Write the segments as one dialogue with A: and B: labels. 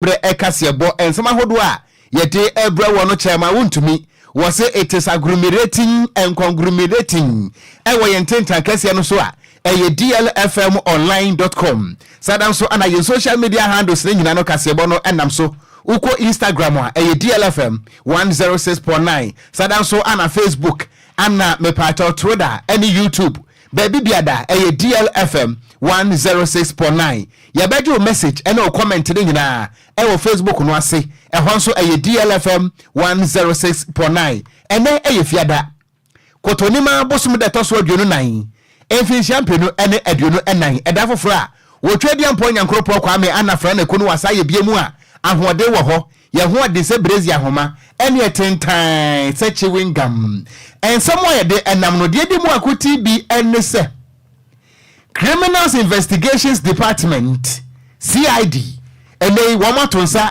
A: Berɛ kaseɛbɔ nsɛm ahodoɔ a yɛde rebrɛ woɔ no kyɛɛ ma wontumi. Wɔse it is agglomerating and conglomerating ɛwɔ yɛn ntentan kɛseɛ no so a ɛyɛ dlfmonline dot com. Saa da nso ana yɛn social media handles no nyinaa no kaseɛbɔ no nam so. Wokɔ Instagram a ɛyɛ dlfm 106.9. Saa da nso ana Facebook ana mepaakyɛw Twitter ɛne YouTube. Baabi biada ɛyɛ DLFM 106.9. Yɛbɛgye wo message ɛne wo comment no nyinaa ɛwɔ Facebook no ase. Ɛhɔ nso ɛyɛ DLFM 106.9. Ɛnɛ ɛyɛ Fiada, Kotonima bosom da ɛtɔ so 24, mfinhyia 2024. Ɛda foforɔ a wɔtwa Diampɔ Nyankoropɔ Kwame Anafra na Kunu wasa yɛ bie mu a ahoɔden wɔ hɔ. Yɛn ho ɔden sɛ brezi ahoma ɛne ɛtentan sɛ chewing gum. Nsɛm a yɛde ɛnam no deɛ di mu akote bi ɛne sɛ Criminals Investigations Department, CID, ɛnɛ yi wɔn ato nsa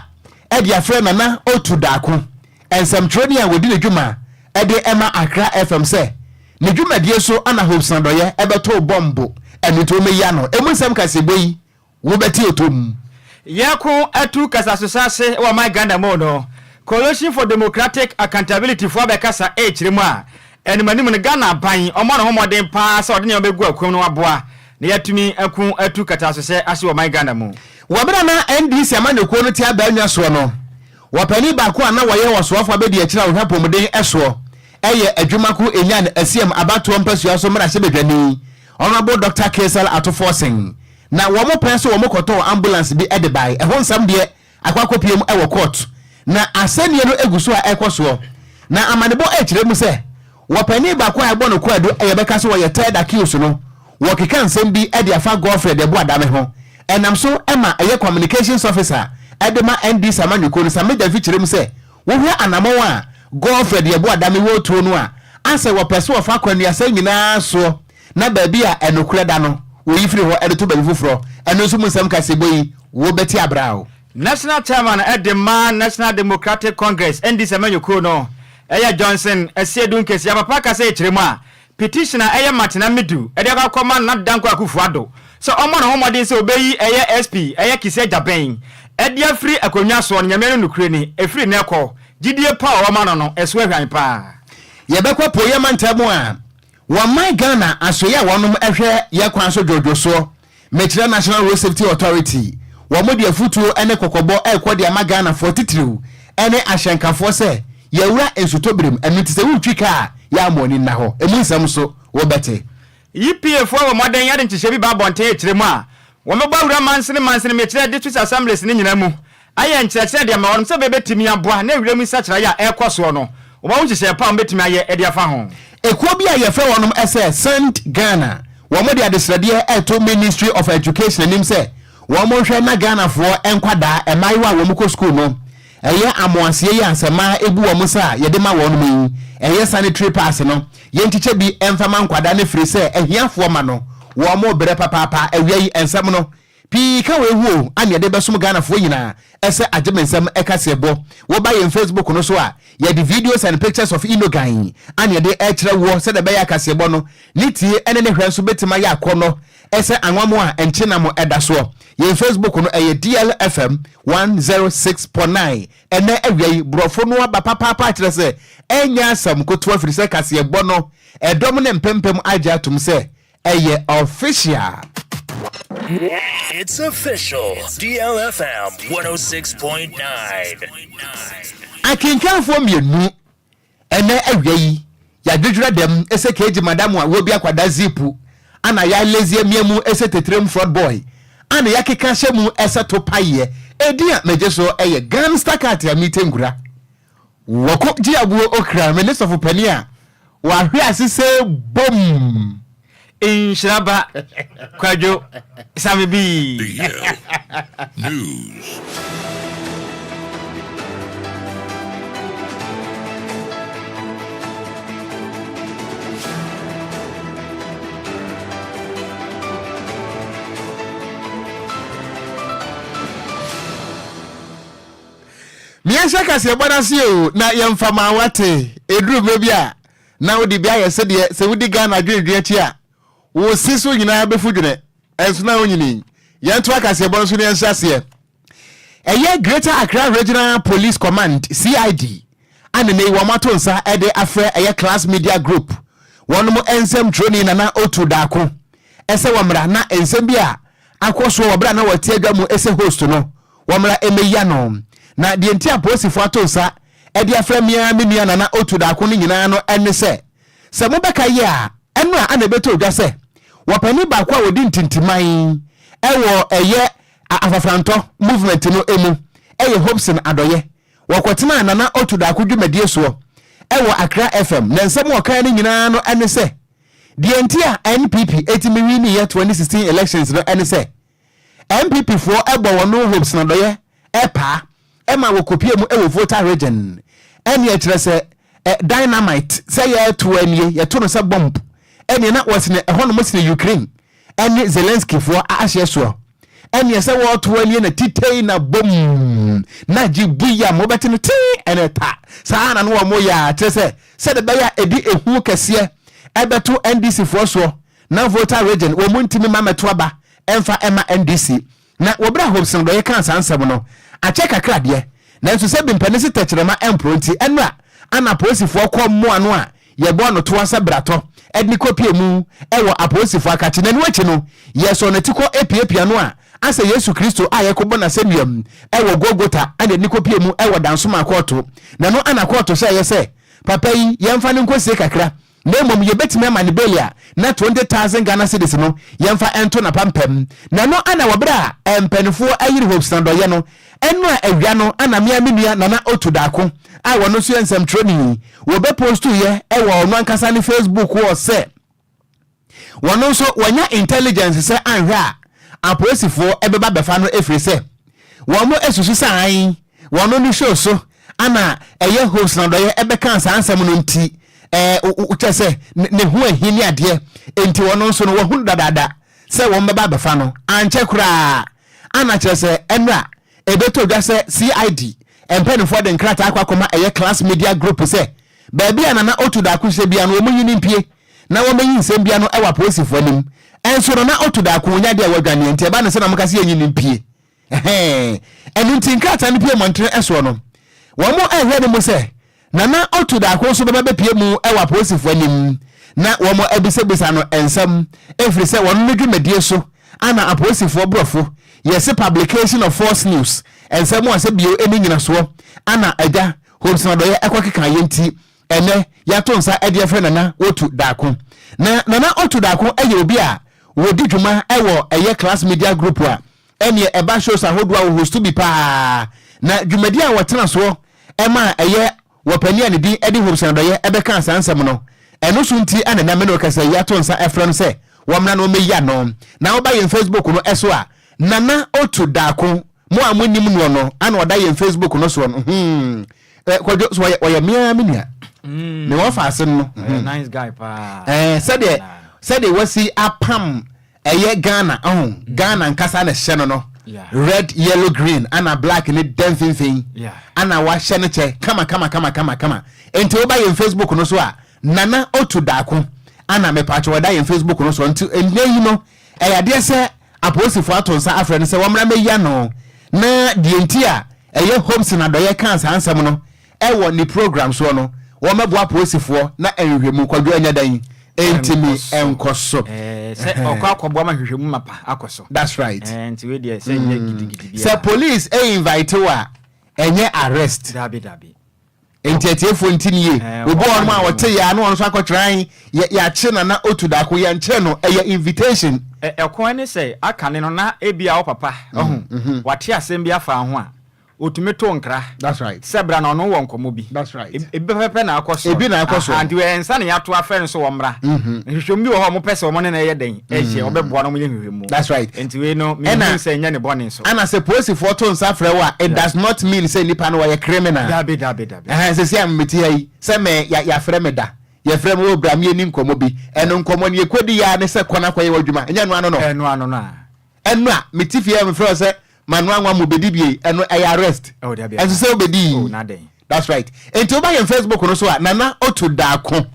A: ɛde afrɛ Nana Otu Daako, nsɛmtwerɛni a wɔdi ne dwuma ɛde ɛma Accra FM sɛ ne dwumadie so ana Hopeson Adɔyɛ ɛbɛto bɔmbo, ɛno nti wɔmɛyi ano. Emu nsɛm kaseɛbɔ yi wobɛte otom.
B: Yɛko atu kasasosa ase wɔ ɔman Ghana mu no, Coalition for Democratic Accountability foɔ abɛkasa rekyerɛ mu a, anim anim no Ghana aban ɔmmɔ ne ho mmɔden paa sɛ ɔde nneɛma bɛgu akwam na waboa na yɛatumi ako atu katasosɛ ase wɔ ɔman Ghana mu.
A: Wɔ berɛ a na NDC amanyɔkuo no te abannwa soɔ no, wɔpanin baako a na wɔyɛ ɔsoafoɔ abadiakyire a ɔhwɛ apɔmuden soɔ yɛ Adwumako Enyan Asiam abatoɔ mpasua so mmarahyɛbadwani, Honourable Doctor Cassiel Ato Forson, Na wɔn pɛn so wɔn kɔtɔɔ ambulance bi de bae. Ɛho nsɛm deɛ akɔ akɔpue mu wɔ court. Na asɛnnie no gu so a ɛrekɔ soɔ. Na amanebɔ rekyerɛ mu sɛ wɔ panin baako a ɛbɔ no kwaadu a yɛbɛka sɛ ɔyɛ third accused no, wɔkeka nsɛm bi de afa Godfred Abuadame ho. Ɛnam so ma ɛyɛ communications officer de ma NDC amanyɔkuo no, Sammy Gyamfi kyerɛ mu sɛ wohwɛ anamɔn a Godfred Abuadame wɔ tuo no a, asɛ wɔpɛ sɛ wɔfa akwannuasa nyinaa soɔ na baabi a ɛnokorɛ da no, wɔyi firi hɔ de to baabi foforɔ. Ɛno nso mu nsɛm kaseɛbɔ yi, wobɛte abrɛ o.
B: National Chairman de ma National Democratic Congress, NDC amanyɔkuo no, yɛ Johnson Asiedu Nkesia papa kasa kyerɛ mu a petition a ɛyɛ Martin Amidu de akɔ akɔma Nana Dankwa Akufo Addo sɛ ɔmmɔ ne ho mmɔden sɛ ɔbɛyi ɛyɛ SP ɛyɛ Kissi Agyabeng de afiri akonnwa soɔ no, Nyame no nokorɛ ni, ɛfiri nnɛ kɔ, gyidie pa a ɔwɔ ma no no, ɛso ahwan paa.
A: Yɛbɛkɔ Apueeɛ mantam a Wɔman Ghana asoeɛ a wɔnom hwɛ yɛ kwan so dwodwo soɔ, mekyerɛ National Road Safety Authority, wɔn de afutuo ne kɔkɔbɔ rekɔ de ama Ghanafoɔ titiriw ne ahyɛnkafoɔ sɛ yɛawura nsutɔberem, ɛno nti sɛ woretwi kaa a yɛ a mo ani nna hɔ. Ɛmu nsɛm nso wobɛte.
B: EPA foɔ bɔ mmɔden de nhyehyɛɛ bi ba abɔnten rekyerɛ mu a wɔbɛbɔ awura mansene mansene mekyerɛ district assemblies no nyinaa mu ayɛ nkyerɛkyerɛ de ama wɔnom sɛ bɛbɛtumi aboa na wiram nsakyeraeɛ a ɛrekɔ soɔ no wɔahu nhyehyɛɛ pa a wɔbɛtumi ayɛ de afa ho.
A: Ekuo bi a yɛfrɛ wɔnom sɛ Send Ghana, wɔn de adesrɛdeɛ reto Ministry of Education anim sɛ wɔn nhwɛ na Ghanafoɔ nkwadaa, mmaayewa a wɔn kɔ sukuu no, ɛyɛ amoaseɛ yi a sɛ mmaa bu wɔn nsa a yɛde ma wɔnom yi, ɛyɛ sanitary pads no, yɛnkyekyɛ bi mfa ma nkwadaa no firi sɛ ahiafoɔ ma no, wɔn rebrɛ papaapa. Awia yi nsɛm no Pii ka wei ho o, ane yɛde bɛsom Ghanafoɔ nyinaa ɛsɛ agye me nsɛm kaseɛbɔ. Woba yɛn Facebook no so a, yɛde videos and pictures of Inogan ane yɛde ɛrekyerɛ woɔ sɛdeɛ ɛbɛyɛ a kaseɛbɔ no ne tie ɛne ne hwɛ nso bɛtumi ayɛ akɔnnɔ ɛsɛ anwammo a nkyenam ɛda soɔ. Yɛn Facebook no ɛyɛ DLFM 106.9. Ɛnɛ awia yi borɔfo no aba papaapa kyerɛ sɛ ɛnyɛ asɛm kotoa firi sɛ kaseɛbɔ no ɛdɔm ne mpempem agye atom sɛ Ɛyɛ official.
C: It's official, DLFM 106.9.
A: Akenkanfoɔ mmienu ɛnɛ awia yi yɛadwedwerɛ dɛm sɛ keegye madam a wɔbi akwadaa zipu ana yɛalezi amia mu sɛ tetrem fraud boy ana yɛakeka hyɛ mu sɛ to payeɛ. Edin a megye so yɛ Gangsta Cat a mete nkura. Wɔko gye aboɔ okra me ne sɔfo panin a wahwe ase sɛ bom.
B: Nhyira ba Kwadwo Same bii.
C: DL News.
A: Meɛnhyɛ kaseɛbɔ no ase o na yɛmfa ma wate. Ɛduru mmerɛ bi a na wode bi ayɛ sɛdeɛ sɛ wodi Ghana adwendwen akyi a wo se so nyinaa bɛfu dwene ɛnso na wonyini. Yɛntoa kaseɛbɔ no so na yɛnhyɛ aseɛ. Ɛyɛ Greater Accra Regional Police Command, CID, a nene yi wɔn ato nsa de afrɛ ɛyɛ Class Media Group wɔnom nsɛmtwerɛni Nana Otu Daako sɛ wɔmmra na nsɛm bi a akɔ soɔ wɔ berɛ a na wɔte adwa mu sɛ host no, wɔmmra mmɛyi ano. Na deɛ nti a apolisifoɔ ato nsa de afrɛ me ara me nua Nana Otu Daako no nyinaa no ne sɛ, sɛ mobɛka yie a, ɛno a ana ɛbɛtɔ dwa sɛ wɔpanin baako a ɔdi ntintiman wɔ ɛyɛ Afafrantɔ movement no mu yɛ Hobson Adɔyɛ. Wɔkɔtenaa Nana Otu Daako dwumadie soɔ wɔ Accra FM na nsɛm a ɔkaeɛ no nyinaa no ne sɛ deɛ nti a NPP tumi winiiɛ 2016 elections no ne sɛ NPP foɔ bɔ wɔn Hobson Adɔyɛ paa ma wɔkɔpie mu wɔ Volta Region ɛneɛ kyerɛ sɛ dynamite sɛ yɛto anie yɛto no sɛ bomb ɛneɛ na wɔsene ɛhɔnom sene Ukraine ɛne Zelensky foɔ ahyeɛ soɔ ɛneɛ sɛ wɔto anie na titei na bom na gye buyam wobɛte no tee ɛne ta saa na no wɔn yɛ a kyerɛ sɛ sɛde bɛyɛ a ɛde ehu kɛseɛ ɛbɛto NDC foɔ soɔ na Volta Region wɔn mu ntumi ma mɛto aba ɛmfa ɛma NDC. Na wɔ berɛ a Hobson Adɔeɛ kaa saa nsɛm no, akyɛ kakra deɛ, nanso sɛ bimpani se tɛkyerɛma ɛmporɔ nti, ɛnora ana apolisifoɔ kɔ mmoa no a yɛbɔɔ no toa sɛ bratɔ de no kɔpie mu wɔ apolisifoɔ akakye. Na ɛno akyi no, yɛsɔɔ n'atikɔ piapia no a asɛ Yesu Kristo a yɛkɔbɔ no asɛnnuam wɔ Golgota na yɛde no kɔpie mu wɔ Dansomaa kɔɔto. Na ɛno ana kɔɔto hyɛeɛ sɛ papa yi yɛmfa no nkɔsie kakra na mmom yɛbɛtumi ama no bail a na 20,000 Ghana cedis no yɛmfa nto n'apampam. Na ɛno ana wɔ berɛ a mpaninfoɔ ayiri Hopes Nadɔyɛ no, ɛno a awia no ana me ara me nua Nana Otu Darko a ɔno nso yɛ nsɛmtwerɛni, wɔbɛpostuiɛ wɔ ɔno ankasa ne Facebook hɔ sɛ wɔno nso wɔanya intelligence sɛ anhwɛ a apolisifoɔ bɛba bɛfa no ɛfiri sɛ wɔn asusu sɛ ae wɔno ne show so ana ɛyɛ Hopes Nadɔyɛ ɛbɛkaa saa nsɛm no nti ɛɛ kyɛ sɛ ne ho ahi ne adeɛ nti wɔn nso no wɔhunu dadaada sɛ wɔn bɛba abɛfa no. Ankyɛ koraa ana kyerɛ sɛ ɛnora ɛbɛtɔ dwa sɛ CID mpanimfoɔ de nkrataa akɔ akɔma ɛyɛ Class Media Group sɛ baabi a Nana Otu Daako hyɛ bia no wɔn nyi no mpie na wɔmmɛyi nsɛm bia no wɔ apolisifoɔ anim. Ɛnso Nana Otu Daako ɔnya adeɛ a wadwaneɛ nti ɛba no sɛ na wɔka sɛ yɛnyi no mpie. Ɛhɛɛ. Ɛno nti nkrataa no pue mmɔntene soɔ no, wɔn rehwɛ no mu sɛ Nana Otu Darko nso bɛba bɛpue mu wɔ apolisifoɔ anim na wɔn abisabisa no nsɛm ɛfiri sɛ wɔn no dwumadie so ana apolisifoɔ borɔfo yɛse publication of false news nsɛm a sɛ bio ɛni nyinasoɔ ana agya Hobson Adɔeɛ ɛkɔ kekaeɛ nti ɛnɛ yɛato nsa de afrɛ Nana Otu Darko. Na Nana Otu Darko yɛ obi a wɔdi dwuma wɔ ɛyɛ Class Media Group a ɛneɛ ɛba shows ahodoɔ a wɔhostu bi paa na dwumadi a wɔtena soɔ ɛma ɛyɛ wɔpanin a ne din de Hobson Adɔeɛ ɛbɛkaa saa nsɛm no. Ɛno so nti na ɛnɛ me ne wo kasa yi ato nsa ɛfrɛ no sɛ wɔmmra na wɔmmɛyi ano. Na woba yɛn Facebook no ɛso a Nana Otu Darko mo a monnim noɔ no ana ɔda yɛn Facebook no soɔ no hmm eh, Kwadwo so ɔyɛ ɔyɛ me ara me nua me wɔ fa ase no
B: hmm. Nice guy paa.
A: Eh, sɛdeɛ sɛdeɛ wasi apam ɛyɛ Ghana ɔho mm. Ghana nkasa na ɛhyɛ no no red, yellow, green ana black ne dɛ mfimfini ana wahyɛ no kyɛ kama kama kama kama kama. Nti woba yɛn Facebook no so a Nana Otu Daako ana mepatwa wɔda yɛn Facebook no so. Nti ɛnɛ yi no ɛyɛ adeɛ sɛ apolisifoɔ ato nsa afrɛ no sɛ wɔmmra mmɛyi ano na deɛ nti a ɛyɛ Hobson Adɔeɛ kaa saa nsɛm no ɛwɔ ne program soɔ no, wɔmmɛboa apolisifoɔ na nhwehwɛmu kwadwo ɛnyɛ dɛn ɛntumi nkɔ so.
B: Sɛ ɔkɔ akɔboa ma nhwehwɛmu mapa akɔ so.
A: That's right.
B: Nti wei deɛ sɛ nyɛ gidigidi
A: biara. Sɛ police invite wo a, ɛnyɛ arrest.
B: Dabi dabi.
A: Nti atiefoɔ nti nie. Obi wɔ hɔnom a ɔte yɛ a na ɔno nso akɔtwerɛ an yɛ yɛakye Nana Otu Daako yɛnkyere no, ɛyɛ invitation.
B: Ɛko ne sɛ akane no na ebia wo papa ɔho wate asɛm bi afa ho a otumi to nkra
A: That's right.
B: sɛ bra na ɔno wɔ nkɔmmɔ bi.
A: That's right.
B: Ebi pɛpɛpɛ na akɔ so.
A: Ebi na akɔ so.
B: Aha, nti ɛnsa na yɛato afrɛ no sɛ wɔmmra. Nhwehwɛmu bi wɔ hɔ a wɔpɛ sɛ wɔn ne no yɛ dɛn ɛhyɛ, wɔbɛboa na wɔyɛ nhwehwɛmu.
A: That's right.
B: Nti wei no, mehu sɛ ɛnyɛ ne bɔne so.
A: Ɛna sɛ polisifoɔ to nsa frɛ wo a, it does not mean sɛ nipa no ɔyɛ criminal.
B: Dabi, dabi, dabi.
A: Ɛhɛn, sɛsi a mete ha yi, sɛ me, ya, yɛafrɛ me da, yɛfrɛ me, oh bra me yɛni nkɔmmɔ bi. Ɛno nkɔmmɔ no yɛkɔdi yɛ ara ne sɛ kɔ na kɔyɛ w'adwuma. Ɛnyɛ ɛno ano no?
B: Ɛno ano no a.
A: Ɛno a, mete fie a mefrɛ wo sɛ manoa nwa mo bedi bie, ɛno ɛyɛ arrest.
B: Oh, dabi,
A: Ɛnso sɛ wobedi.
B: Oh, na dɛn.
A: That's right. Nti woba yɛn Facebook no so a, Nana Otu Daako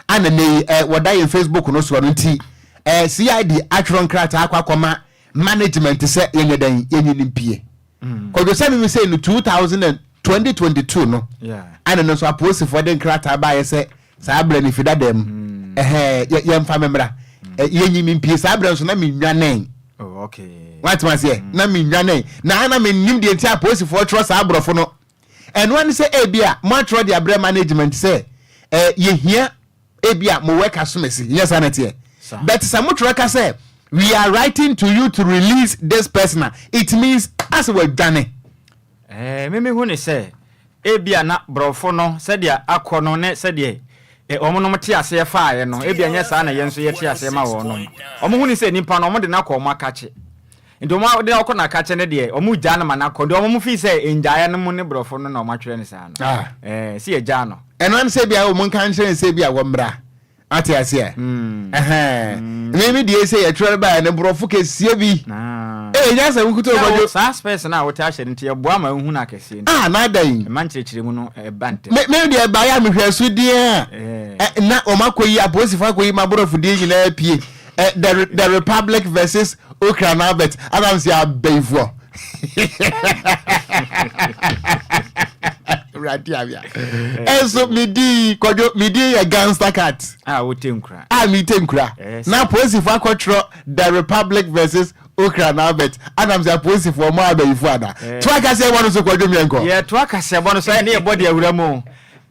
A: ana nɛ yi eh, wɔda yɛn Facebook no soɔ no nti eh, CID atwerɛ nkrataa akɔ akɔma management sɛ yɛnyɛ dɛn, yɛnyi no mpie. Kɔdwo sɛ mimi sɛ no 2022 no, ɛne no nso apolisifoɔ de nkrataa baayɛ sɛ saa berɛ no fida dam ɛhɛ yɛmfa me mmra, yɛnyi me mpie. Saa berɛ nso na menwanɛn. Watema aseɛ, na menwanɛn na mennim deɛ nti apolisifoɔ twerɛ saa aborɔfo no. Ɛno ane sɛ ebi a moatwerɛ de abrɛ management sɛ yɛhia ebi a mo work asomasi, nyɛ saa na teɛ, but sɛ motwerɛ ka sɛ we are writing to you to release this person a, it means asɛ wadwane.
B: Mimi hu ne sɛ ebia na borɔfo no sɛdeɛ akɔ no ne sɛdeɛ wɔn nom te aseɛ faeɛ no, ebia nyɛ saa na yɛn nso yɛte aseɛ ma wɔn nom. Wɔn hu ne sɛ nipa no wɔn de no akɔ wɔn akakye, nti wɔn de akɔ n'akakye no deɛ, wɔn gyaa no ma n'akɔ, nti wɔn fi sɛ ngyaeɛ no mu ne borɔfo no na wɔn atwerɛ no saa no. Si yɛ gyaa no.
A: Ɛno ane sɛ bia wɔn nka nkyerɛ sɛ bia wɔn mmra ate aseɛ. Mímí deɛ sɛ yɛtwerɛ no baeɛ no, borɔfo kɛseɛ bi ee nya sɛ nkuto kɔdwo.
B: Saa space no a wote ahyɛ no nti ɛboa ma wohu no akɛseɛ nti.
A: Ah, na ada yi.
B: Ɛma nkyerɛkyerɛ mu no ɛba ntɛm.
A: Me deɛ baeɛ a mehwɛ so deɛ a, na wɔn akɔyi apolisifoɔ akɔyi ma borɔfo deɛ nyinaa pie, the Republic versus Okra Albert anam sɛ abɛyifoɔ awurade abia. Ɛnso medi kɔdwo, medi yɛ gangster cat.
B: A wote nkura.
A: A mete nkura na apolisifoɔ akɔtwerɛ the Republic versus Okra na Albert anam sɛ apolisifoɔ mo abɛyifoɔ ana. To akaseɛ bɔ no so, kɔdwo, miɛnkɔ.
B: Yɛto akaseɛ bɔ no so, ɛne yɛbɔ de awura mu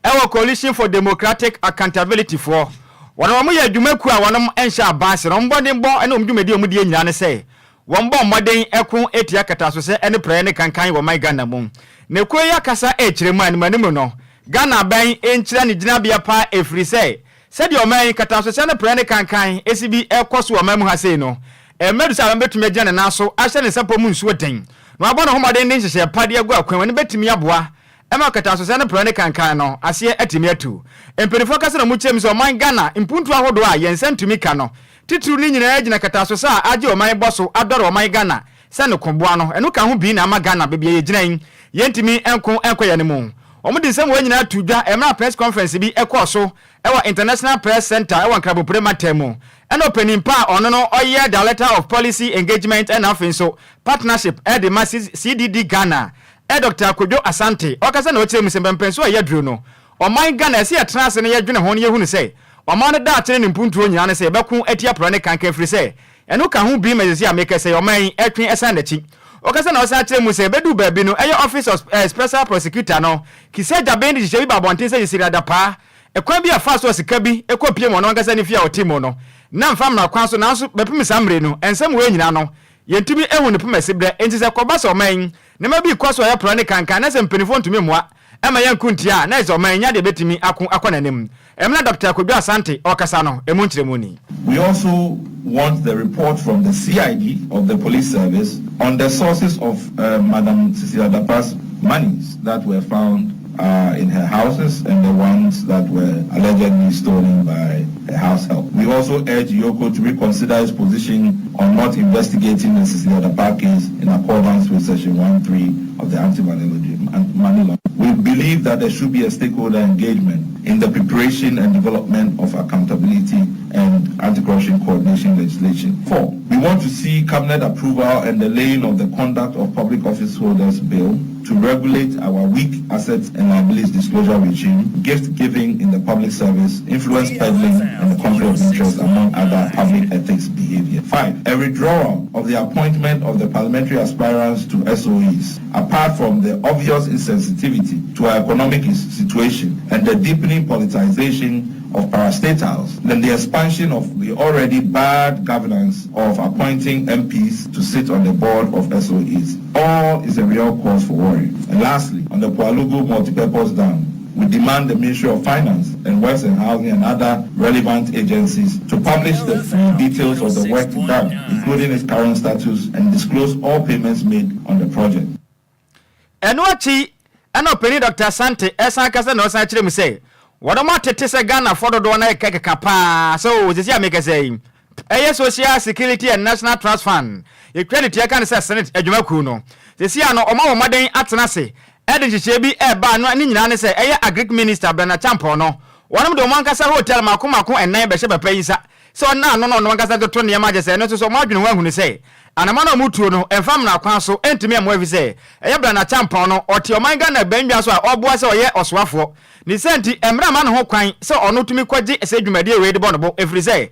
B: ɛwɔ Coalition for Democratic Accountability foɔ. Wɔn yɛ adwumakuo a wɔn nhyɛ aban ase na wɔn bɔden bɔ ne wɔn dwumadi a wɔn die nyinaa ne sɛ wɔn bɔ mmɔden ɛko etia kataasosɛ ɛne praeɛ ne kankan wɔ man Ghana mu. Na ekuo yi akasa ɛkyerɛ mu a animanim no, Ghana aban nkyerɛ ne gyinabea paa, ɛfiri sɛ sɛdeɛ ɔman yi kataasosɛ ne praeɛ ne kankan esi bi ɛkɔ so wɔ ɔman mu ha sei no, ɛmmɛdu sɛ aban bɛtumi agyina ne nan so ahyɛ ne nsa pɔ mu nsuo den na wabɔ ne ho mmɔden de nhyehyɛ pa de agu akwan mu ne bɛtumi aboa ɛma kataasosɛ ne praeɛ ne kankan no aseɛ atumi atu. Mpanimfoɔ kasa na ɔmo kyerɛ mu sɛ ɔman Ghana mpuntu ahodoɔ a yɛn nsa ntumi ka no titiriw ne nyinaa gyina kataasosɛ a agye ɔman bɔ so adɔre ɔman Ghana sɛ ne koboa no. Ɛno ka ho bi na ama Ghana baabi a yɛgyina yi, yɛntumi nko nkɔ yɛn mu. Wɔn de nsɛm wɔn nyinaa to dwa mmerɛ press conference bi ɛkɔɔ so ɛwɔ International Press Center ɛwɔ Nkrabopore mantam mu. Ɛna ɔpanin pa a ɔno no ɔyɛ Director of Policy Engagement ɛna afei nso Partnership ɛde ma CDD Ghana, ɛ Dr. Kodwo Asante, ɔkasa na ɔkyerɛ mu sɛ mpɛmpɛnso a ɛyɛ duro no, ɔman Ghana ɛsɛ yɛtena ase no yɛdwene ho no yɛhunu sɛ ɔman no daakye ne ne mpuntuo nyinaa no sɛ yɛbɛko atia porɔ ne kankan, firi sɛ ɛno ka ho bi ma sɛsi a meka sɛ ɔman yi ɛtwe ɛsan n'akyi. Ɔkasa na ɔsan kyerɛ mu sɛ ɛbɛduu baabi no, ɛyɛ Office of Special Prosecutor no, Kissi Agyebeng de hyehyɛ bi ba abɔnten sɛ Cecilia Dapaah, ɛkwan bi a fa so a sika bi ɛkɔ pie mu ɔno ankasa ne fie a ɔte mu no na mfa mmara kwan so. Nanso bɛpem saa mmere no, ɛnsɛm wei nyinaa no yɛntumi ehu ne poma si berɛ. Enti sɛ kɔba sɛ ɔman yi nneɛma bi kɔ so a ɛyɛ porɔ ne kankan na sɛ mpanimfoɔ ntumi mmoa ɛma yɛnko ntia a, na ɛsɛ ɔman yi nya deɛ bɛtumi ako akɔ n'anim. Ɛmna Dr. Kodwo Asante ɔkasa no, emu nkyerɛmu ni.
D: We also want the report from the CID of the police service on the sources of Madam Cecilia Dapaah's monies that were found in her houses and the ones that were allegedly stolen by her house help. We also urge EOCO to reconsider its position on not investigating the Cecilia Dapaah case in accordance with Section 1.3 of the Anti-Money Laundering. We believe that there should be a stakeholder engagement in the preparation and development of accountability and anti-corruption coordination legislation. Four, we want to see cabinet approval and the laying of the Conduct of Public Office Holders Bill to regulate our weak assets and liabilities disclosure regime, gift giving in the public service, influence peddling, and the conflict of interest, among other public ethics behavior. Five, a withdrawal of the appointment of the parliamentary aspirants to SOEs, apart from the obvious insensitivity to our economic situation and the deepening politicization of parastatals, then the expansion of the already bad governance of appointing MPs to sit on the board of SOEs. All is a real cause for worry. And lastly, on the Pwalugu multipurpose dam, we demand the Ministry of Finance and Works and Housing and other relevant agencies to publish the full details of the work done, including its current status, and disclose all payments made on the project.
B: Ɛno akyi ɛna ɔpanin Dr. Asante ɛsan kasa na ɔsan kyerɛ mu sɛ wɔn atete sɛ Ghanafoɔ dodoɔ no ɛkeka keka paa sɛ o sisi a mekasa yi, ɛyɛ Social Security and National Trust Fund, yɛtwa ne tia ka ne sɛ SSNIT adwumakuo no, sisi a no ɔma wɔn mmɔden atena ase ɛde nhyehyɛe bi ɛreba no. Ne nyinaa ne sɛ ɛyɛ Agric Minister Bryan Acheampong no, wɔn de wɔn ankasa hotel mako mako ɛnan bɛhyɛ papa yi nsa. sɛ ɔnna ano na ɔno ankasa toto nneɛma kyɛ sɛ ɛno nso so wɔn adwene ho ahunu sɛ anamɔn a wɔtuo no ɛmfa mmara kwan so ɛntumi mmoa efisɛ ɛyɛ Brana Acheampong no ɔte ɔman Ghana bannwa so a ɔboa sɛ ɔyɛ ɔsoafoɔ. Ne saa nti mmara mma no ho kwan sɛ ɔno tumi kɔgye sɛ dwumadie wei de bɔ no bo efiri sɛ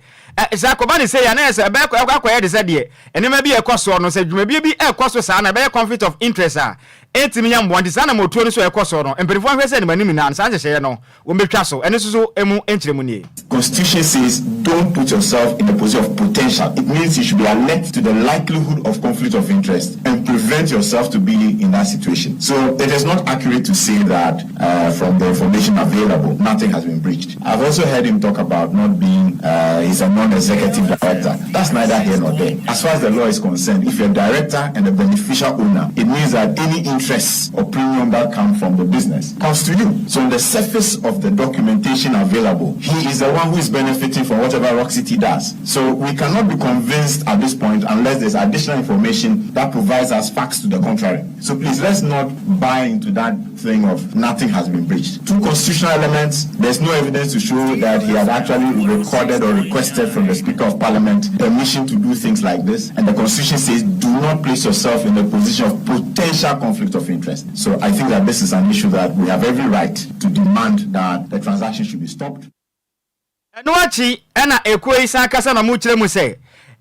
B: sɛ akɔba no sei a na ɛyɛ sɛ ɛbɛyɛ akɔyɛ te sɛ deɛ nneɛma bi a ɛkɔ soɔ no sɛ dwumadie bi ɛkɔ so saa na ɛbɛyɛ conflict of interest a ɛntumi nyɛ mmoa nti saa anamɔtuo no so a ɛkɔ soɔ no mpanimfoɔ nhwɛ sɛ anim anim nyinaa no saa nhyehyɛeɛ no wɔbɛtwa so. Ɛno nso so emu nkyerɛmu nie.
D: Constitution says don't put yourself in a position of potential. It means you should be alert to the likelihood of conflict of interest and prevent yourself to be in that situation. So it is not accurate to say that from the information available, nothing has been breached. I've also heard him talk about not being, he's a non-executive director. That's neither here nor there. As far as the law is concerned, if you're a director and a beneficial owner, it means that any interests or premium that come from the business comes to you. So on the surface of the documentation available, he is the one who is benefiting from whatever Rock City does. So we cannot be convinced at this point unless there's additional information that provides us facts to the contrary. So please, let's not buy into that thing of nothing has been breached. Two constitutional elements, there's no evidence to show that he had actually recorded or requested from the Speaker of Parliament permission to do things like this. And the Constitution says do not place yourself in a position of potential conflict of interest. So I think that this is an issue that we have every right to demand that the transaction should be stopped.
B: Ɛno akyi ɛna ekuo yi san kasa na ɔmo kyerɛ mu sɛ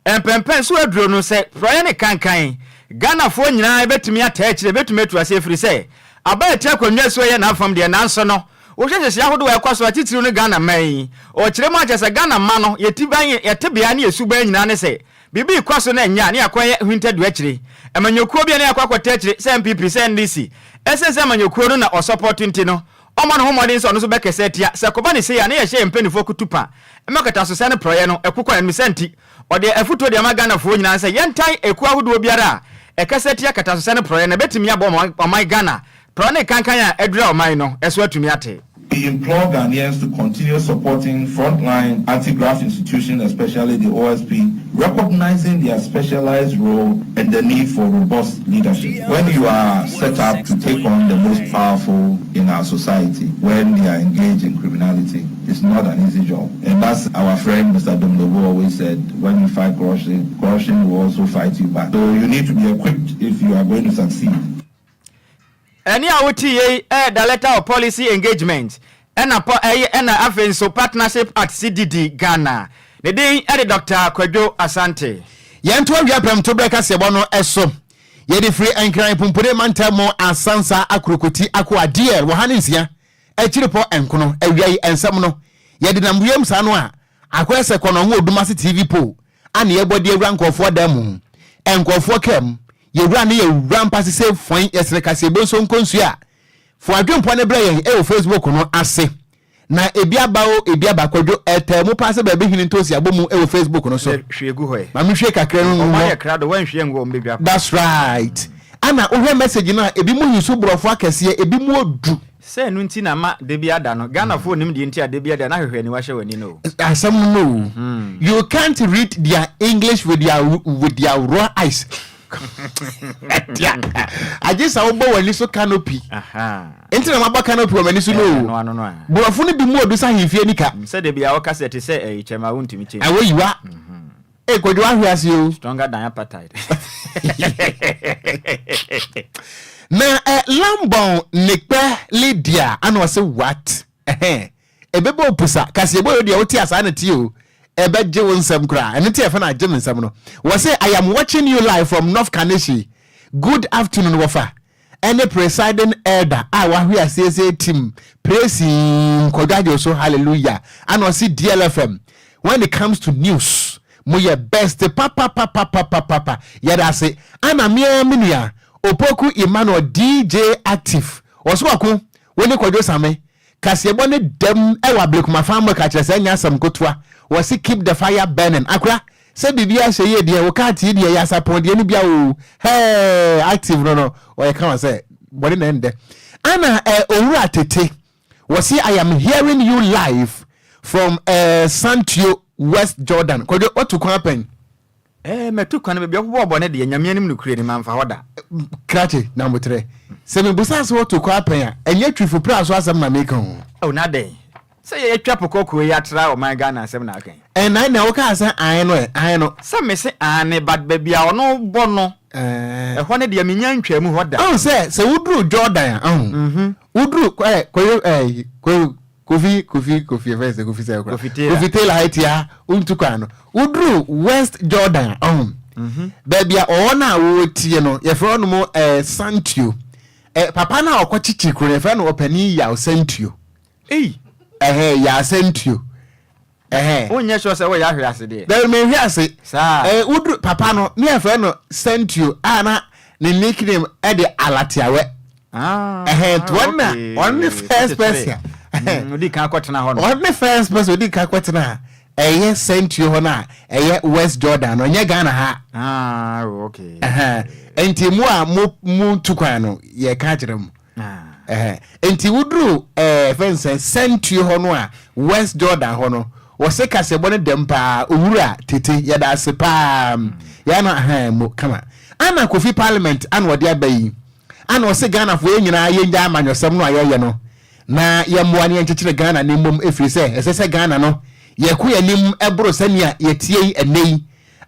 B: mpɛmpɛn so aduro no sɛ porɔyɛ ne kankan Ghanafoɔ nyinaa bɛtumi ataa akyire bɛtumi atu ase efiri sɛ aba ɛte akonnwa so yɛ n'afam deɛ, nanso no wohwɛ nhyehyɛ ahodoɔ a ɛkɔ so atitiriw no Ghana man yi, ɔkyerɛ mu akyɛ sɛ Ghana ma no yɛti ban yɛte bea ne yɛsu ban nyinaa ne sɛ biribi kɔ so na ɛnya ne yɛakɔyɛ hwintadua akyire amanyɔkuo bi a ne yɛakɔ akɔta akyire sɛ NPP sɛ NDC ɛsɛ sɛ amanyɔkuo no na ɔsɔpɔto nti no ɔma no ho mmɔden sɛ ɔno nso bɛkɛsɛ atia sɛ kɔba ne sei a ne yɛhyɛ yɛn mpanimfoɔ kutu pa ɛma kata so sɛ ne porɔeɛ no ɛkokɔ anim sɛ nti ɔde afotuo de ama Ghanafoɔ nyinaa sɛ yɛntan ekuo ahodoɔ biara a ɛkasa tia kata so sɛ ne porɔeɛ no ɛbɛtumi abɔ ɔman Ghana porɔ ne kankan a adura ɔman no ɛso atumi ate.
D: We implore Ghanaians to continue supporting frontline anti-graft institutions, especially the OSP, recognizing their specialized role and the need for robust leadership. When you are set up to take on the most powerful in our society, when they are engaged in criminality, it's not an easy job. And that's our friend Mr. Domlobo always said, when you fight corruption, corruption will also fight you back. So you need to be equipped if you are going to succeed.
B: Ɛne a wote yei ɛyɛ Director of Policy Engagement ɛna pɔ ɛyɛ ɛna afei nso Partnership at CDD Ghana, ne din ɛde Dr Kwadwo Asante.
A: Yɛnto awia pɛm to berɛ kaseɛbɔ no ɛso yɛde firi Nkran pumpune mantam mu Asansa Akorokoti ako adeɛ wɔ ha ne nsia akyiri pɔ nkono awia yi nsɛm no yɛde nam wiem saa no a akɔyɛ sɛ kɔnɔho Odumase TV po ana yɛbɔ de awura nkɔɔfoɔ dan mu nkɔɔfoɔ kam yɛwura ne yɛwura mpa sese fɔn yɛsere kaseɛbɔ nso nkonsuo a fo adwempɔ ne brɛ yɛn ɛwɔ Facebook no ase na ebi aba o ebi aba. Kwadwo ɛtɛ mu paa sɛ baabi hene ntosi abɔ mu ɛwɔ Facebook no so.
B: Hwie gu hɔ yi.
A: Maame hwie kakra no
B: ɔmo
A: mu
B: ayɛ
A: hɔ.
B: Krado wɔnhwie ngu ɔmo bɛdwa.
A: That's right, ana wohwɛ message no a ebi mu yi so borɔfo akɛseɛ ebi mu odu.
B: Sɛ ɛno nti na ma da bi ada no Ghanafoɔ nim deɛ nti a da bi ada na hwehwɛ aniwa hyɛ w'ani no o.
A: Asɛm no no, you can't read their English with their raw eyes. Agye sa wobɔ w'ani so canopy. Nti na mabɔ canopy wɔ m'ani so no.
B: Ɛno
A: o
B: ano no a
A: borɔfo no bi mu odu sa ahemfie nika.
B: Sɛ da bi a wɔka sɛ te sɛ ɛyi kyɛma wontumi kyɛn.
A: Ɛwɔ yiwa ekwadwo ahwe ase o.
B: Stronger than apartheid.
A: Na ɛ Lambɔn nekpɛ Lydia ana ɔsɛ what ɛhɛn ebebe opusa kaseɛbɔ yɛ deɛ wote asa na tie o ɛbɛgye wo nsɛm koraa ɛno ti ɛfɛ na agye me nsɛm no wɔsɛ I am watching you live from North Kaneshie. Good afternoon wɔfa ɛne presiding elder a wahwe asiesie team praising nkɔdwadwo so hallelujah. Ana ɔsi DLFM, when it comes to news mo yɛ best papapapapapapa. Yɛda ase. Ana mmea me nua Opoku Emmanuel DJ Active ɔso ɔko wɔne Kwadwo Same kaseɛbɔ ne dɛm ɛwɔ Ablekuma fan mu ka kyerɛ sɛ ɛnyɛ asɛm kotoa. Wɔsi keep the fire burning akora sɛ biribi ahyɛ yie deɛ wɔka ate deɛ yɛ asapɔn deɛ no bia o hɛɛ active no ɔyɛ kama sɛ bɔne na ɛndɛ. Ana owura tete wɔsi I am hearing you live from Santio, West Jordan. Kwadwo watu kwan apɛn?
B: Mɛtu kwan baabi ɔbobɔ bɔ ne deɛ Nyame anim no kure ne mamfa hɔ da.
A: Krakye na motrɛ sɛ mebusa sɛ wɔto kwan apɛn a ɛnyɛ twifo pra so asɛm na meka o.
B: Oh, na dɛn? Sɛ yɛatwa po kɔkɔɔ yi atra ɔman Ghana asɛm na aka yi.
A: Ɛnan na wokaa sɛ ae no ɛ, ae no.
B: Sɛ mese aane but baabi a ɔno bɔ no ɛhɔ no deɛ mennya ntwaa mu hɔ da.
A: Wohu sɛ, sɛ woduru Jordan a, ahu, woduru ɛ, Koyo ɛ, Koyo, Kofi, Kofi, Kofi, ɛfɛ sɛ Kofi sɛ
B: kora. Kofi Taylor.
A: Kofi Taylor ha tia, wontu kwan no. Woduru West Jordan a, ahu, baabi a ɔwɔ no a wɔtie no, yɛfrɛ hɔ nom ɛ, Santio. Ɛ, papa no a ɔkɔkyekye kuro no, yɛfrɛ no Ɔpanin Yaw Santio.
B: Ei!
A: Ɛhɛn, yɛ asɛntuo. Ɛhɛn.
B: Wonyɛ sure sɛ woyɛ ahwe ase deɛ?
A: Dabi, menhwe ase.
B: Saa.
A: Ɛɛ, woduru papa no, ne yɛfrɛ no Sɛntuo a na ne nickname de Alatiawɛ.
B: Ah,
A: Ɛhɛn, nti ɔno na,
B: okay.
A: ɔno ne first person a. Ɛhɛn.
B: Odi kan akɔtena hɔ no.
A: Ɔno ne first person odi kan akɔtena a ɛyɛ Sɛntuo hɔ no a ɛyɛ West Jordan no, ɛnyɛ Ghana ha.
B: Ah, okay.
A: Ɛhɛn, nti mo a mo, mo tu kwan no, yɛka akyerɛ mo. Nti woduru ɛɛ fɛn sɛ sɛntuo hɔ no a, West Jordan hɔ no, wɔse kaseɛbɔ no dɛm paa. Owura Tete, yɛda ase paa. Yɛn ano ahan mo kama. Ana Kofi Parliament ana ɔde aba yi? Ana ɔse Ghanafoɔ yɛn nyinaa yɛngya amanyɔsɛm no a yɛyɛ no na yɛmmoa na yɛnkyekyere Ghana no mmom, ɛfiri sɛ ɛsɛ sɛ Ghana no yɛkɔ yɛn anim boro sɛnea yɛteɛ yi ɛnnɛ yi.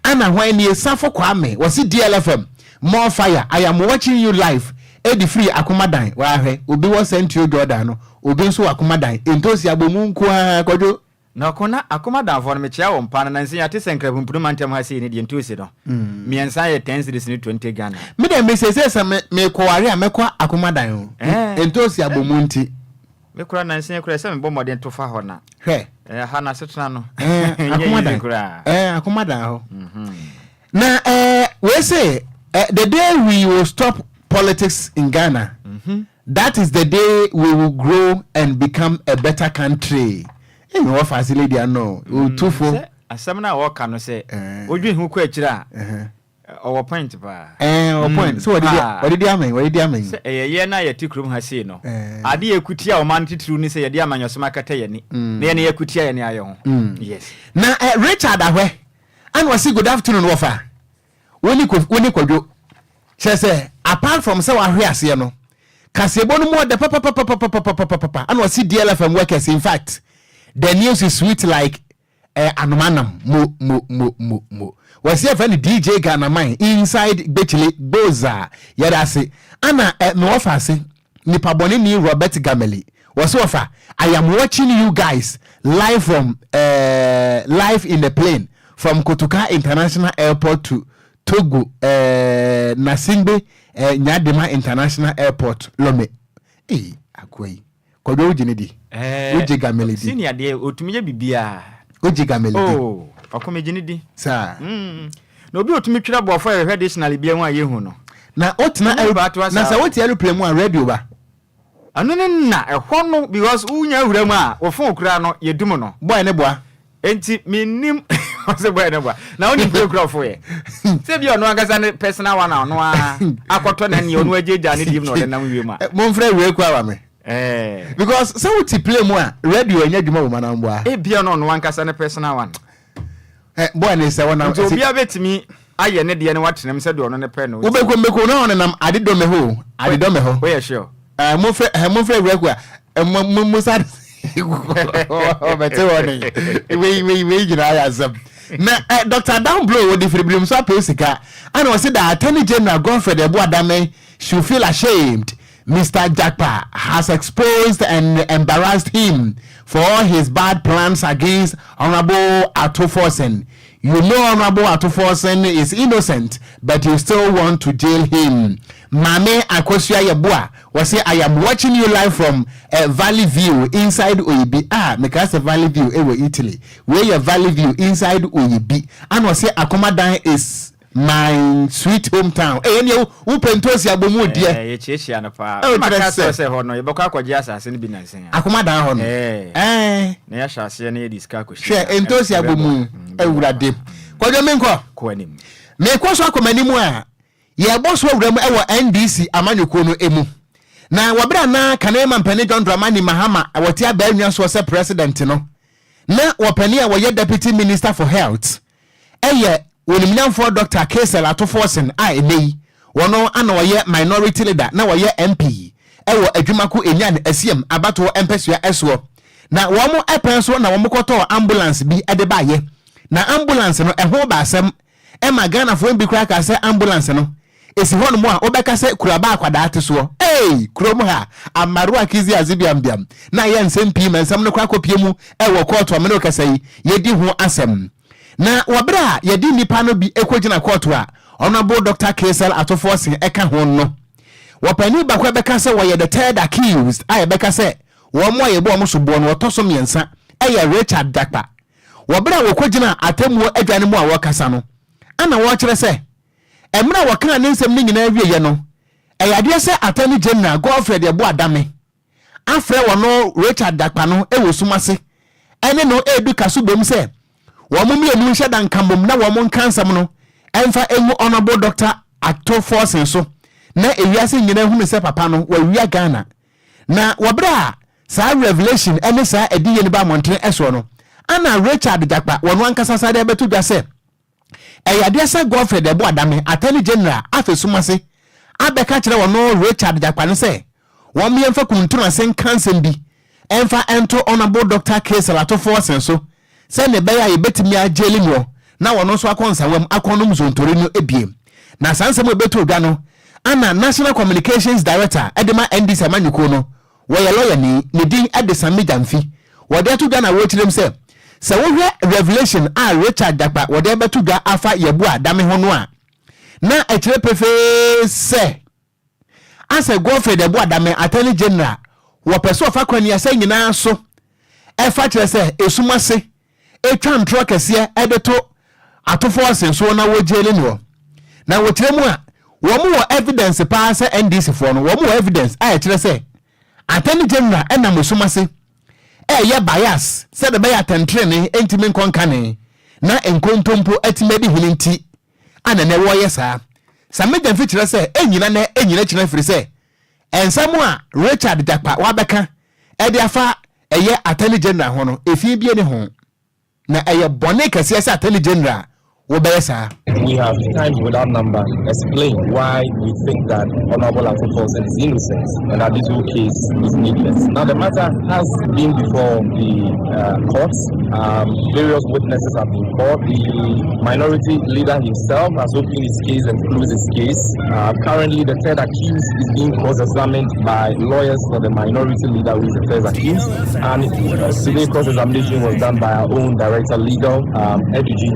A: Ana hwan nie? Safo Kwame, wɔse DLFM, more fire, I am watching you live ɛdi firi Akomadan, waa hwɛ, obi wɔ Sɛntio Jordan no, obi nso wɔ Akomadan, ntoosi abomu nko ara, Kwadwo.
B: Na ɔko na Akomadanfoɔ no mekyea wɔn paa na nansa yi ate sɛ Nkrapumpunu mantam ha sei no deɛ ntoosi no mmiɛnsa yɛ ten cedis ne 20 Ghana.
A: Me deɛ me seesei sɛ me mekɔware a mɛkɔ Akomadan o, ntoosi abomu nti.
B: Me koraa nansa yi koraa ɛsɛ mebɔ mmɔden to fa hɔ na.
A: Hwɛ.
B: Ɛɛ ha na asetena no. Ɛɛ
A: akomadan
B: koraa.
A: Ɛɛ akomadan hɔ. Mhm. Na ɛɛ wei se eh, the day we will stop politics in Ghana. Mm -hmm. That is the day we will grow and become a better country. Ɛna wɔ fa lady ano. Otufo.
B: Sɛ asɛm no a wɔka no sɛ wodwen ho kɔ akyire a Ɔwɔ point paa.
A: Ɛɛ ɔwɔ point. So wɔde di wɔde di amɛn wɔde di amɛn.
B: Sɛ ɛyɛ yɛn a yɛte kurom ha sei no, ade a ɛkutia ɔman no titiriw ne sɛ yɛde amanyɔsɛm akata yɛn ani na yɛne yɛakutia yɛn ayɛ ho. Yes.
A: Na eh, Richard Ahwɛ ana ɔse good afternoon wɔfa wo ne wo ne Kwadwo, kyerɛ sɛ apart from sɛ wahwe aseɛ no, kaseɛbɔ no mu ɔdɛ papapapapapapapapa. Ana ɔse DLFM workers, in fact the news is sweet like Eh anoma nam mo mo mo mo mo. Wɔse yɛfrɛ no DJ Ghanaman inside Gbekyile Gboza yɛda ase. Ana eh me wɔfa ase nipa bɔne ni Robert Gameli wɔse wɔfa I am watching you guys live from eh live in the plane from Kotoka International Airport to Togo eh Nasingbe eh Nyadema International Airport Lome. Ei akoa yi. Kwadwo wogye no di?
B: Ɛɛ
A: Wogye Gameli di?
B: Senior deɛ otumi yɛ biribiara.
A: Wogye Gameli di?
B: Oh, ɔko megye no di.
A: Saa.
B: Na obi a otumi twerɛ borɔfo a yɛhwɛ dictionary biara mu a yɛhu no.
A: Na wotena
B: Ɛnyɛ
A: aer
B: paa toa
A: na
B: saa
A: sɛ
B: o.
A: wote aeroplane mu a radio ba?
B: Ɛno ne na ɛhɔ no because wonya wura mu a wo phone koraa no yɛdum no.
A: Boy ne boa.
B: Enti mennim ɔsɛ boy ne boa. Na wonim plane kura ɔfo yɛ. Sɛ bi ɔno ankasa ne personal one a ɔno ara akɔtɔ na neɛ ɔno agyaagyaa ne deɛ mu na ɔde nam wiem a.
A: Momfrɛ wei koraa ma me.
B: Eh.
A: Because sɛ wote plane mu a radio ɛnyɛ adwuma wɔ mu anaa mboa.
B: Ebia na ɔno ankasa ne personal one.
A: Eh, boy ne sɛ wɔnam.
B: Nti obiara bɛtumi ayɛ ne deɛ na watena mu sɛdeɛ ɔno ne pɛ no.
A: Wobɛkɔ mbɛkɔ na ɔnenam adedɔmɛ hɔ o, adedɔmɛ hɔ.
B: Woyɛ sure?
A: Eh, momfrɛ eh, momfrɛ awura ku a eh, mo mo mo sa ɔbɛte hɔ ne wei wei wei nyinaa yɛ asɛm. Na eh, Dr. Downblow wɔde firibirim so apɛ sika ana ɔse the Attorney General Godfred Ɛboadame should feel ashamed. Mister Jakpa has exposed and embarrassed him for all his bad plans against Honorable Ato Forson. You know Honorable Ato Forson is innocent, but you still want to jail him. Maame Akosua Yeboah wɔse I am watching you live from eh, Valley View inside Oyibi. Ah, mekaa sɛ Valley View ɛwɔ Italy. Wei yɛ Valley View inside Oyibi. Ana ɔse Akomadan is My sweet home town. Ɛyɛ nea wopɛ ntoosi abɔ mu deɛ.
B: Ɛɛ yɛkyiakyia no paa.
A: Ɛwɔ
B: Mma
A: kyerɛ
B: ka
A: sɛ.
B: sɛ hɔ no yɛbɛkɔ akɔgye asase no bi nansa yi.
A: Akomadan hɔ no.
B: Ɛɛ.
A: Ɛɛ.
B: Na yɛahyɛ aseɛ na yɛde sika akɔhyɛ.
A: Hwɛ ntoosi abɔ mu awurade. Kwadwo menkɔ.
B: Kɔ anim.
A: Mekɔ so akɔ m'anim a, yɛbɔ so awura mu wɔ NDC amanyɔkuo no mu. Na wɔ berɛ a na kane mampanin John Dramani Mahama wɔte abaa nnwa soɔ sɛ president no, na wɔpanin a wɔyɛ Deputy Minister for Health yɛ Onimnyamfoɔ Dɔkta Cassiel Ato Forson a ɛnnɛ yi ɔno ana ɔyɛ Minority Leader na ɔyɛ MP wɔ Adwumako Enyan Asiam abatoɔ mpasua soɔ. Na wɔn pɛn so na wɔn kɔtɔɔ ambulance bi de baeɛ. Na ambulance no ɛho ba asɛm ɛma Ghanafoɔ bi koraa kaa sɛ ambulance no ɛsi hɔ nom a wobɛka sɛ kuraba akwadaa te soɔ. Ei! Kurom ha, Amaroa Kizzy Azibiambiam na ayɛ nsɛm pii ma nsɛm no koraa kɔpie mu wɔ kɔɔto a me ne wo kasa yi yɛdi ho asɛm. Na wɔ berɛ a yɛde nnipa no bi kɔgyina kɔɔto a Honourable Doctor Cassiel Ato Forson ka ho no, wɔpanin baako a ɛbɛka sɛ wɔyɛ the third accused a yɛbɛka sɛ wɔn a yɛbɔ wɔn soboɔ no wɔtɔ so mmiɛnsa yɛ Richard Dakpa. Wɔ berɛ a wɔkɔgyinaa atemmuo adwa no mu a wɔrekasa no, ɛna wɔrekyerɛ sɛ mmerɛ a wɔkaa ne nsɛm no nyinaa wieeɛ no, ɛyɛ adeɛ sɛ Attorney General Godfred Yeboah Dame afrɛ wɔno Richard Dakpa no wɔ sum ase ne no redu kaso bom sɛ wɔn mmienu nhyɛ da nka mmom na wɔn nka nsɛm no mfa ngu Honourable Doctor Ato Forson so na ewiase nyinaa hunu sɛ papa no wawia Ghana. Na wɔ berɛ a saa revelation ne saa adiyie no ba mmɔntene soɔ no, ana Richard Jakpa wɔno ankasa sane abɛto dwa sɛ Ɛyɛ adeɛ sɛ Godfred Ɛbo Adame, Attorney General afe sum ase abɛka akyerɛ ɔno Richard Jakpa no sɛ wɔn yɛmfa kuntunu ase nka nsɛm bi mfa nto Honourable Doctor Cassiel Ato Forson so sɛdeɛ ɛbɛyɛ a yɛbɛtumi agyeli noɔ na ɔno nso akɔ nsawam akɔnom zontori no biem. Na saa nsɛm a ɛbɛtoo dwa no ana National Communications Director de ma NDC amanyɔkuo no Wɔyɛ lɔyani, ne din de Sammy Gyamfi. Wɔde ato dwa na wɔrekyerɛ mu sɛ, sɛ wohwɛ revelation a Richard Jakpa wɔde abɛto dwa afa Yeboah Dame ho no a, na ɛkyerɛ pefee sɛ asɛ Godfred Yeboah Dame, Attorney General, wɔpɛ sɛ ɔfa kwan yi asɛ nyinaa so ɛfa kyerɛ sɛ esum ase twa ntorɔ kɛseɛ de to atofoɔ ase soɔ na wɔgyeli noɔ. Na wɔkyerɛ mu a, wɔn wɔ evidence paa sɛ NDC foɔ no, wɔn wɔ evidence a ɛkyerɛ sɛ Attorney General nam esum ase ɛreyɛ bias sɛdeɛ ɛbɛyɛ atɛntenenee ntumi nkɔ nkane na nkontompo atumi adi hene nti a na nɛ wɔreyɛ saa. Sammy Gyamfi kyerɛ sɛ ɛnnyina nɛ ɛnnyina kyina ɛfiri sɛ nsɛm a Richard Jakpa wabɛka de afa ɛyɛ Attorney General ho no, efi bi nni ho. Na ɛyɛ bɔne kɛseɛ sɛ Attorney General wobɛyɛ saa.
E: We have times without number explained why we think that Honorable Ato Forson is innocent and that this whole case is needless. Now the matter has been before the courts. Various witnesses have been called. The minority leader himself has opened his case and closed his case. Currently, the third accused is being cross-examined by lawyers for the minority leader, who is the first accused. And today, cross-examination was done by our own director legal, Edudzi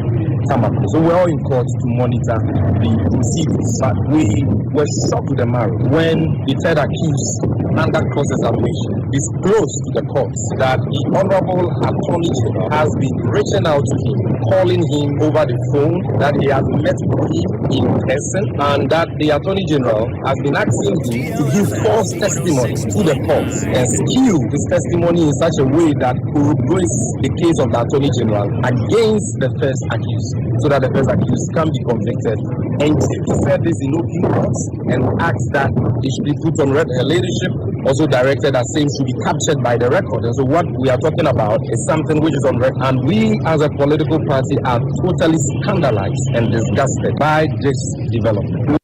E: Tamakloe. So we're all in court to monitor the proceedings. But we were shocked to the marrow when the third accused, under cross-examination, disclosed to the court that the Honorable Attorney General has been reaching out to him, calling him over the phone, that he has met with him in person, and that the Attorney General has been asking him to give false testimony to the court and skew his testimony in such a way that corroborates the case of the Attorney General against the first accused, so that the first accused can be convicted. And he said this in open court and asked that it should be put on record. Her leadership also directed that same should be captured by the record. And so what we are talking about is something which is on record. And we as a political party are totally scandalized and disgusted by this development.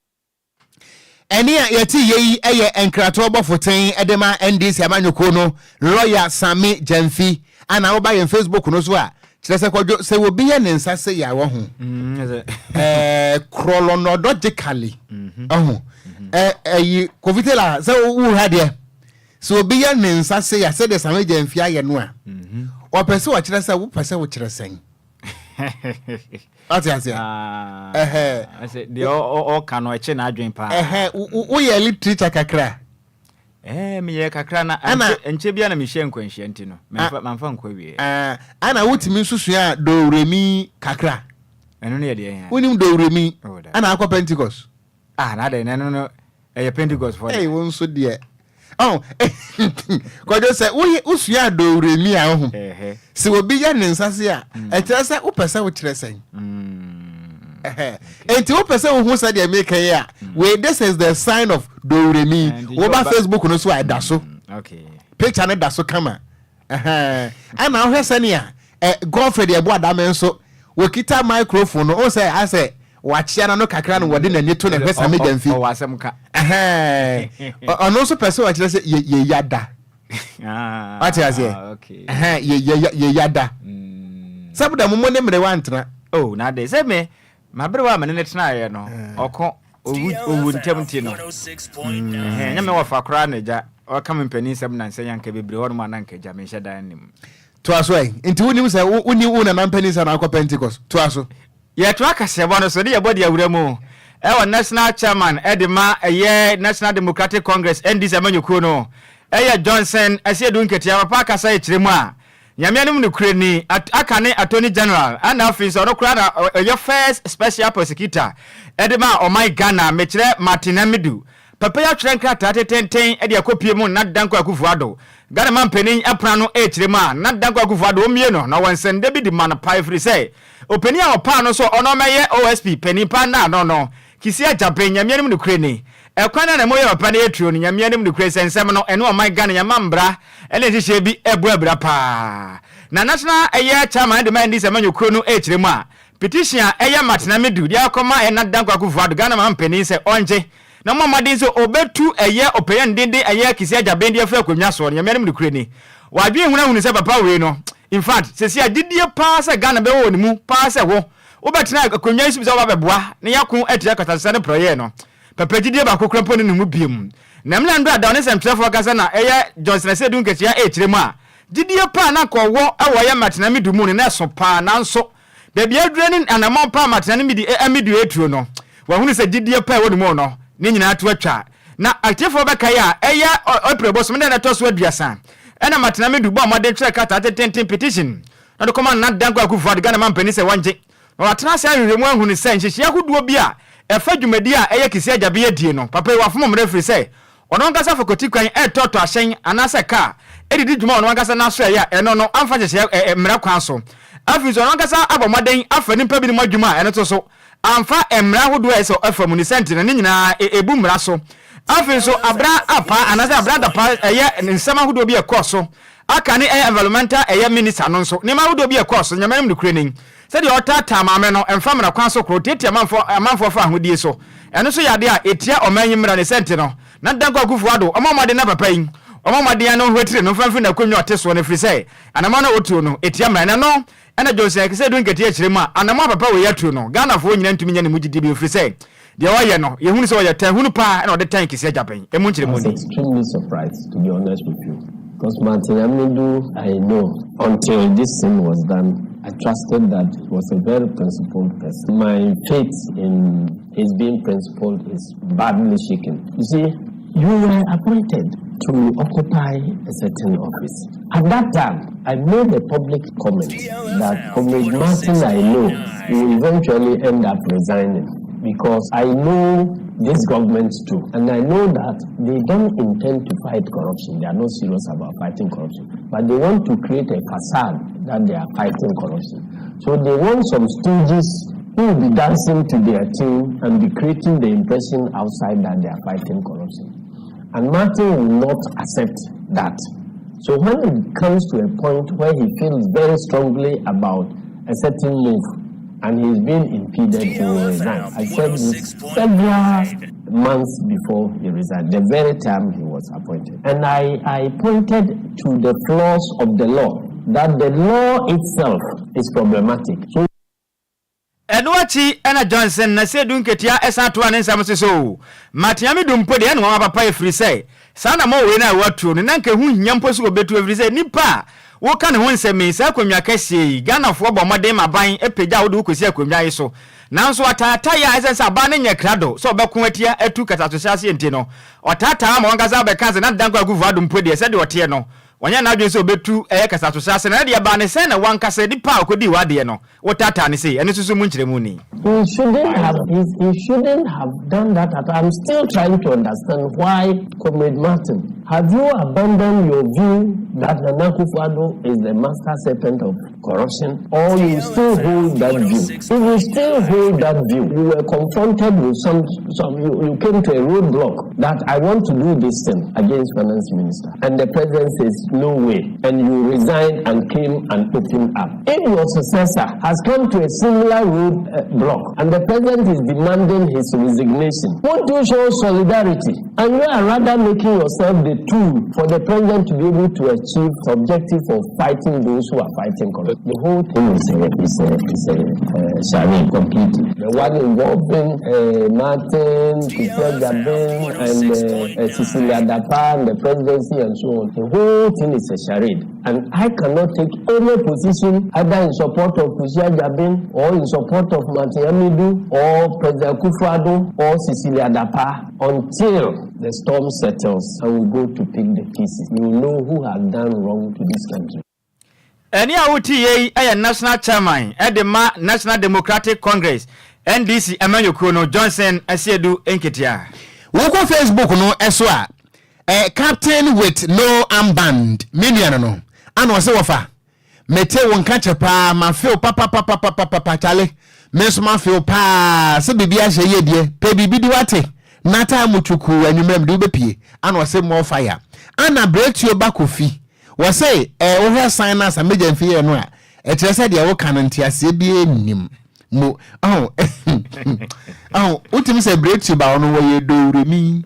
A: Ɛnne a yɛte yɛ yi yɛ nkratoɔ bɔfoten de ma NDC amanyɔkuo no lɔya Sammy Gyamfi. Ana woba yɛn Facebook no so a, kyerɛ sɛ Kwadwo, sɛ obi yɛ ne nsa sei a, wahu, ɛɛ chronologically, ɔho, ɛ ɛyi Kofi Taylor, sɛ wohwɛ adeɛ, sɛ obi yɛ ne nsa sei a, sɛdeɛ Sammy Gyamfi ayɛ no a, ɔpɛ sɛ ɔkyerɛ sɛ wopɛ sɛ wokyerɛ sɛn? Wate aseɛ? Ɛhɛ.
B: Ɛsɛ deɛ ɔka no ɛkye n'adwene paa.
A: Ɛhɛ, woyɛ literature kakra?
B: Ɛɛ, meyɛ kakra na nkyɛ bia na mehyia nkwanhyia nti no, mamfa nkɔ awie.
A: Ɛna wotumi nso sua dowuremi kakra.
B: Ɛno no yɛ deɛ hɛn.
A: Wonim dowuremi? Ɛna akɔ Pentecost.
B: Ah, na adɛn, na ɛno no ɛyɛ Pentecost fɔ.
A: Ɛy, wo nso deɛ. Oh, Kwadwo sɛ woyɛ wosua dowuremi a wohu. Sɛ obi yɛ ne nsa se a, ɛkyerɛ sɛ wopɛ sɛ wokyerɛ sɛn. Enti wopɛ sɛ wohu sɛdeɛ meka yi a, wei this is the sign of dowuremi. Woba Facebook no so a ɛda so. Picture no da so kama. Ɛna wohwɛ sɛnea Godfrey deɛ ɛbɔ adame nso wɔkita microphone no, wohu sɛ asɛ wakyea n'ano kakra no wɔde n'ani to ne hwɛ Sammy Gyamfi.
B: Ɔwɔ asɛm ka.
A: Ɔno nso pɛ sɛ ɔkyerɛ sɛ yɛyi ada.
B: Ah,
A: Wate aseɛ?
B: Okay.
A: Ɛhɛn, yɛyada sɛ boda mo mo ne mmerewa ntena.
B: Oh, na de sɛ me maberewa a mene ne tenaeɛ no, ɔko owu owu ntɛm nti no, ɛhɛn, nyɛ me wɔfa koraa na agya ɔka me mpanin nsɛm nansɛ yɛnka bebree hɔ nom a na nka agya menhyɛ dan nim.
A: Toa so ɛ. Nti wonim sɛ wonni wo nana mpanin sɛ na akɔ Pentecost. Toa so.
B: Yɛtoa kaseɛbɔ no so ne yɛbɔ de awura mu ɛwɔ National Chairman de ma ɛyɛ National Democratic Congress, NDC, amanyɔkuo no, ɛyɛ Johnson Asiedu Nketia. Papa akasa ɛkyerɛ mu a Nyame anim nokorɛ ni, aka ne Attorney General ɛna afei nso ɔno koraa na ɔyɛ first special prosecutor ɛde ma ɔman Ghana, mekyerɛ Martin Amidu. Papa yi atwerɛ nkrataa tetenten de akɔpue mu Nna Dankwa Akufo-Addo, Ghana manpanin ɛpono ano ɛrekyerɛ mu a Nna Dankwa Akufo-Addo ɔmmue no na ɔwɔ nsɛndɛ bi de ma no paa ɛfiri sɛ ɔpanin a ɔpaa no sɛ ɔno ɔmmɛyɛ OSP panin paa nna ano no Kissi Agyabeng. Nyame anim nokorɛ ni, ɛkwan a na moyɛ papa no yɛ turo no, Nyame anim nokorɛ sɛ nsɛm no ɛne ɔman Ghana yɛma mbra ɛne nhyehyɛɛ bi ɛbɔ abira paa. Na National ɛyɛ Chairman de ma NDC amanyɔkuo no ɛrekyerɛ mu a petition a ɛyɛ Martin Amidu de akɔma Nana Dankwa Akufo-Addo Ghana manpanin sɛ ɔngye na ɔmmɔ mmɔden sɛ ɔbɛtu ɛyɛ ɔpanyin denden ɛyɛ Kissi Agyabeng de afiri akonnwa soɔ no, Nyame anim nokorɛ ni, wadwen hunu ahunu sɛ papa wei no, in fact seesei a gyidie paa sɛ Ghana bɛwɔ wɔ ne mu paa sɛ wo wobɛtena akonnwa yi so bi sɛ woba bɛboa na yɛako atia katasesa ne porɔyɛɛ no, papa gyidie baako koraa mpo nni ne mu biom. Na mmerɛ Ndra da ɔne nsɛmtwerɛfoɔ kasa na ɛyɛ Johnson Asiedu Nketia ɛrekyerɛ mu a, gyidie paa na anka ɔwɔ wɔ ɛyɛ Martin Amidu mu no na ɛso paa, nanso baabi a aduro ne anammɔn pa a Martin Amidu retuo no, wahunu sɛ gyidie pa a ɛwɔ ne mu no, ne nyinaa to atwa. Na atiefoɔ bɛkae a, ɛyɛ April bosome da a ɛtɔ so 30 ɛna Martin Amidu bɔɔ mmɔden twerɛɛ krataa tententen, petition, na ɔde kɔmaa Nana Dankwa Akufo-Addo, Ghana mampanin sɛ wɔngye na watena ase ahwehwɛ mu ahunu sɛ nhyehyɛe ahodoɔ bi a ɛfa dwumadi a ɛyɛ Kissi Agyabea die no, papa yi wafom mmara ɛfiri sɛ ɔno ankasa fa kwati kwan retɔɔtɔ ahyɛn anaasɛ kaa de di dwuma wɔ ɔno ankasa n'asoɛeɛ a ɛno no amfa nhyehyɛeɛ mmara kwan so. Afei nso ɔno ankasa abɔ mmɔden afa nnipa binom adwuma a ɛno nso so amfa mmara ahodoɔ a ɛsɛ sɛ ɔfa mu ne sɛ nti no ne nyinaa ɛbu mmara so. Afei nso abra apaa anaasɛ abra adapaa ɛyɛ nsɛm ahodoɔ bi a ɛkɔɔ so aka ne ɛyɛ environmental ɛyɛ minister no nso nneɛma ahodoɔ bi a ɛkɔɔ so. Nyame anim nokorɛ ni, sɛdeɛ ɔtaataa maame no mfa mmara kwan so koro tiatia amanfoɔ amanfoɔ fa ahodie so, ɛno nso yɛ adeɛ a ɛtia ɔman yi mmara ne sɛ nti no na Dankwa Akufo Addo ɔmmɔ mmɔden na papa yi ɔmmɔ mmɔden ano nhwatiri no mfa mfiri n'akonnwa a ɔte soɔ no ɛfiri sɛ anamɔn a ɔtuo no ɛtia mmara na ɛno Ɛna Johnson Akese-Edu Nketia kyerɛ mu a, anamɔn a papa wei atuo no, Ghanafoɔ nyinaa ntumi nyɛ ne mu gyidie bio ɛfiri sɛ deɛ ɔyɛ no, yɛhunu sɛ ɔyɛ tan hunu paa ɛna ɔde tan Kissi Agyabeng. Ɛmu
F: I
B: nkyerɛmu
F: was
B: ni.
F: extremely surprised, to be honest with you, because Martin Amidu, I know, until this thing was done, I trusted that he was a very principled person. My faith in his being principled is badly shaken. You see, you were appointed to occupy a certain office. At that time, I made a public comment that Comrade Martin, I know, will eventually end up resigning because I know this government too. And I know that they don't intend to fight corruption. They are not serious about fighting corruption. But they want to create a facade that they are fighting corruption. So they want some stooges who will be dancing to their tune and be creating the impression outside that they are fighting corruption. And Martin will not accept that. So when it comes to a point where he feels very strongly about a certain move and he's being impeded, he will resign. I said this several months before he resigned, the very time he was appointed. And I pointed to the flaws of the law, that the law itself is problematic. So
B: Ɛno akyi na Johnson Nasiedu Nketia san toaa ne nsɛm so sɛ, Oo, Martin Amidu mpo deɛ ɛne nwanwa papa ɛfiri sɛ saa anammɔn wei no a watuo no na anka ɛho nhia mpo sɛ wɔbɛtu ɛfiri sɛ nipa a woka ne ho nsɛm yi, saa akonnwa kɛseɛ yi, Ghanafoɔ bɔ mmɔden ma aban pagya wo de wo kɔsi akonnwa yi so nanso ataataeɛ a ɛsɛ sɛ aban no nyɛ krado sɛ ɔbɛko atia atu kasatohyɛ aseɛ nti no ɔtaataa ma wankasa bɛka sɛ na Dankwa Akufo-Addo mpo deɛ sɛdeɛ ɔteɛ no wanyɛ n'adwene sɛ ɔbɛtu ɛyɛ kasatohyɛ ase na ɛdeɛ ɛbaa ne sɛn na wankasa nipa a ɔkɔdii w'adeɛ no wotaataa no sei? Ɛno nso so mu nkyerɛmu ni.
F: He shouldn't have, he, he shouldn't have done that at all. I'm still trying to understand why, Comrade Martin, have you abandoned your view that Nana Akufo-Addo is the master serpent of corruption, or you still hold that view? If you still hold that view, you were confronted with some, some you, you came to a roadblock that I want to do this thing against finance minister. And the president says, no way, and you resigned and came and opened up. If your successor has come to a similar road block and the president is demanding his resignation, won't you show solidarity? And you are rather making yourself the tool for the president to be able to achieve the objective of fighting those who are fighting corruption. The whole thing is a charade completely. The one involving Martin, Kissi Agyebeng, and Cecilia Dapaah, and the presidency, and so on. The whole thing is a charade. And I cannot take any position either in support of Kissi Agyebeng or in support of Martin Amidu or President Akufo-Addo or Cecilia Dapaah until the storm settles and we go to pick the pieces. You know who has done wrong to this country.
B: Ɛne a wotie yi yɛ National Chairman ɛde ma National Democratic Congress, NDC amanyɔkuo no, Johnson Asiedu Nketea.
A: Wokɔ Facebook no ɛso a, Captain with no armband, me nua no ana ɔsɛ wɔfa mete wo nka kyɛ paa, mafew papapapapapa. Kyale, me nso mafew paa sɛ biribi ahyɛ yie deɛ, pɛ biribi di wate na taa mu twuku anwummerɛ mede wobɛpie. Ana ɔsɛ more fire. Ana Bretuo ba Kofi wɔsɛ wohwɛ sign no asa megya mfi yɛ no a, ɛkyerɛ sɛ deɛ woka no nteaseɛ bi nnim mu. Ɔho ɔho wotumi sɛ Bretuo ba ɔno wɔyɛ dowuremi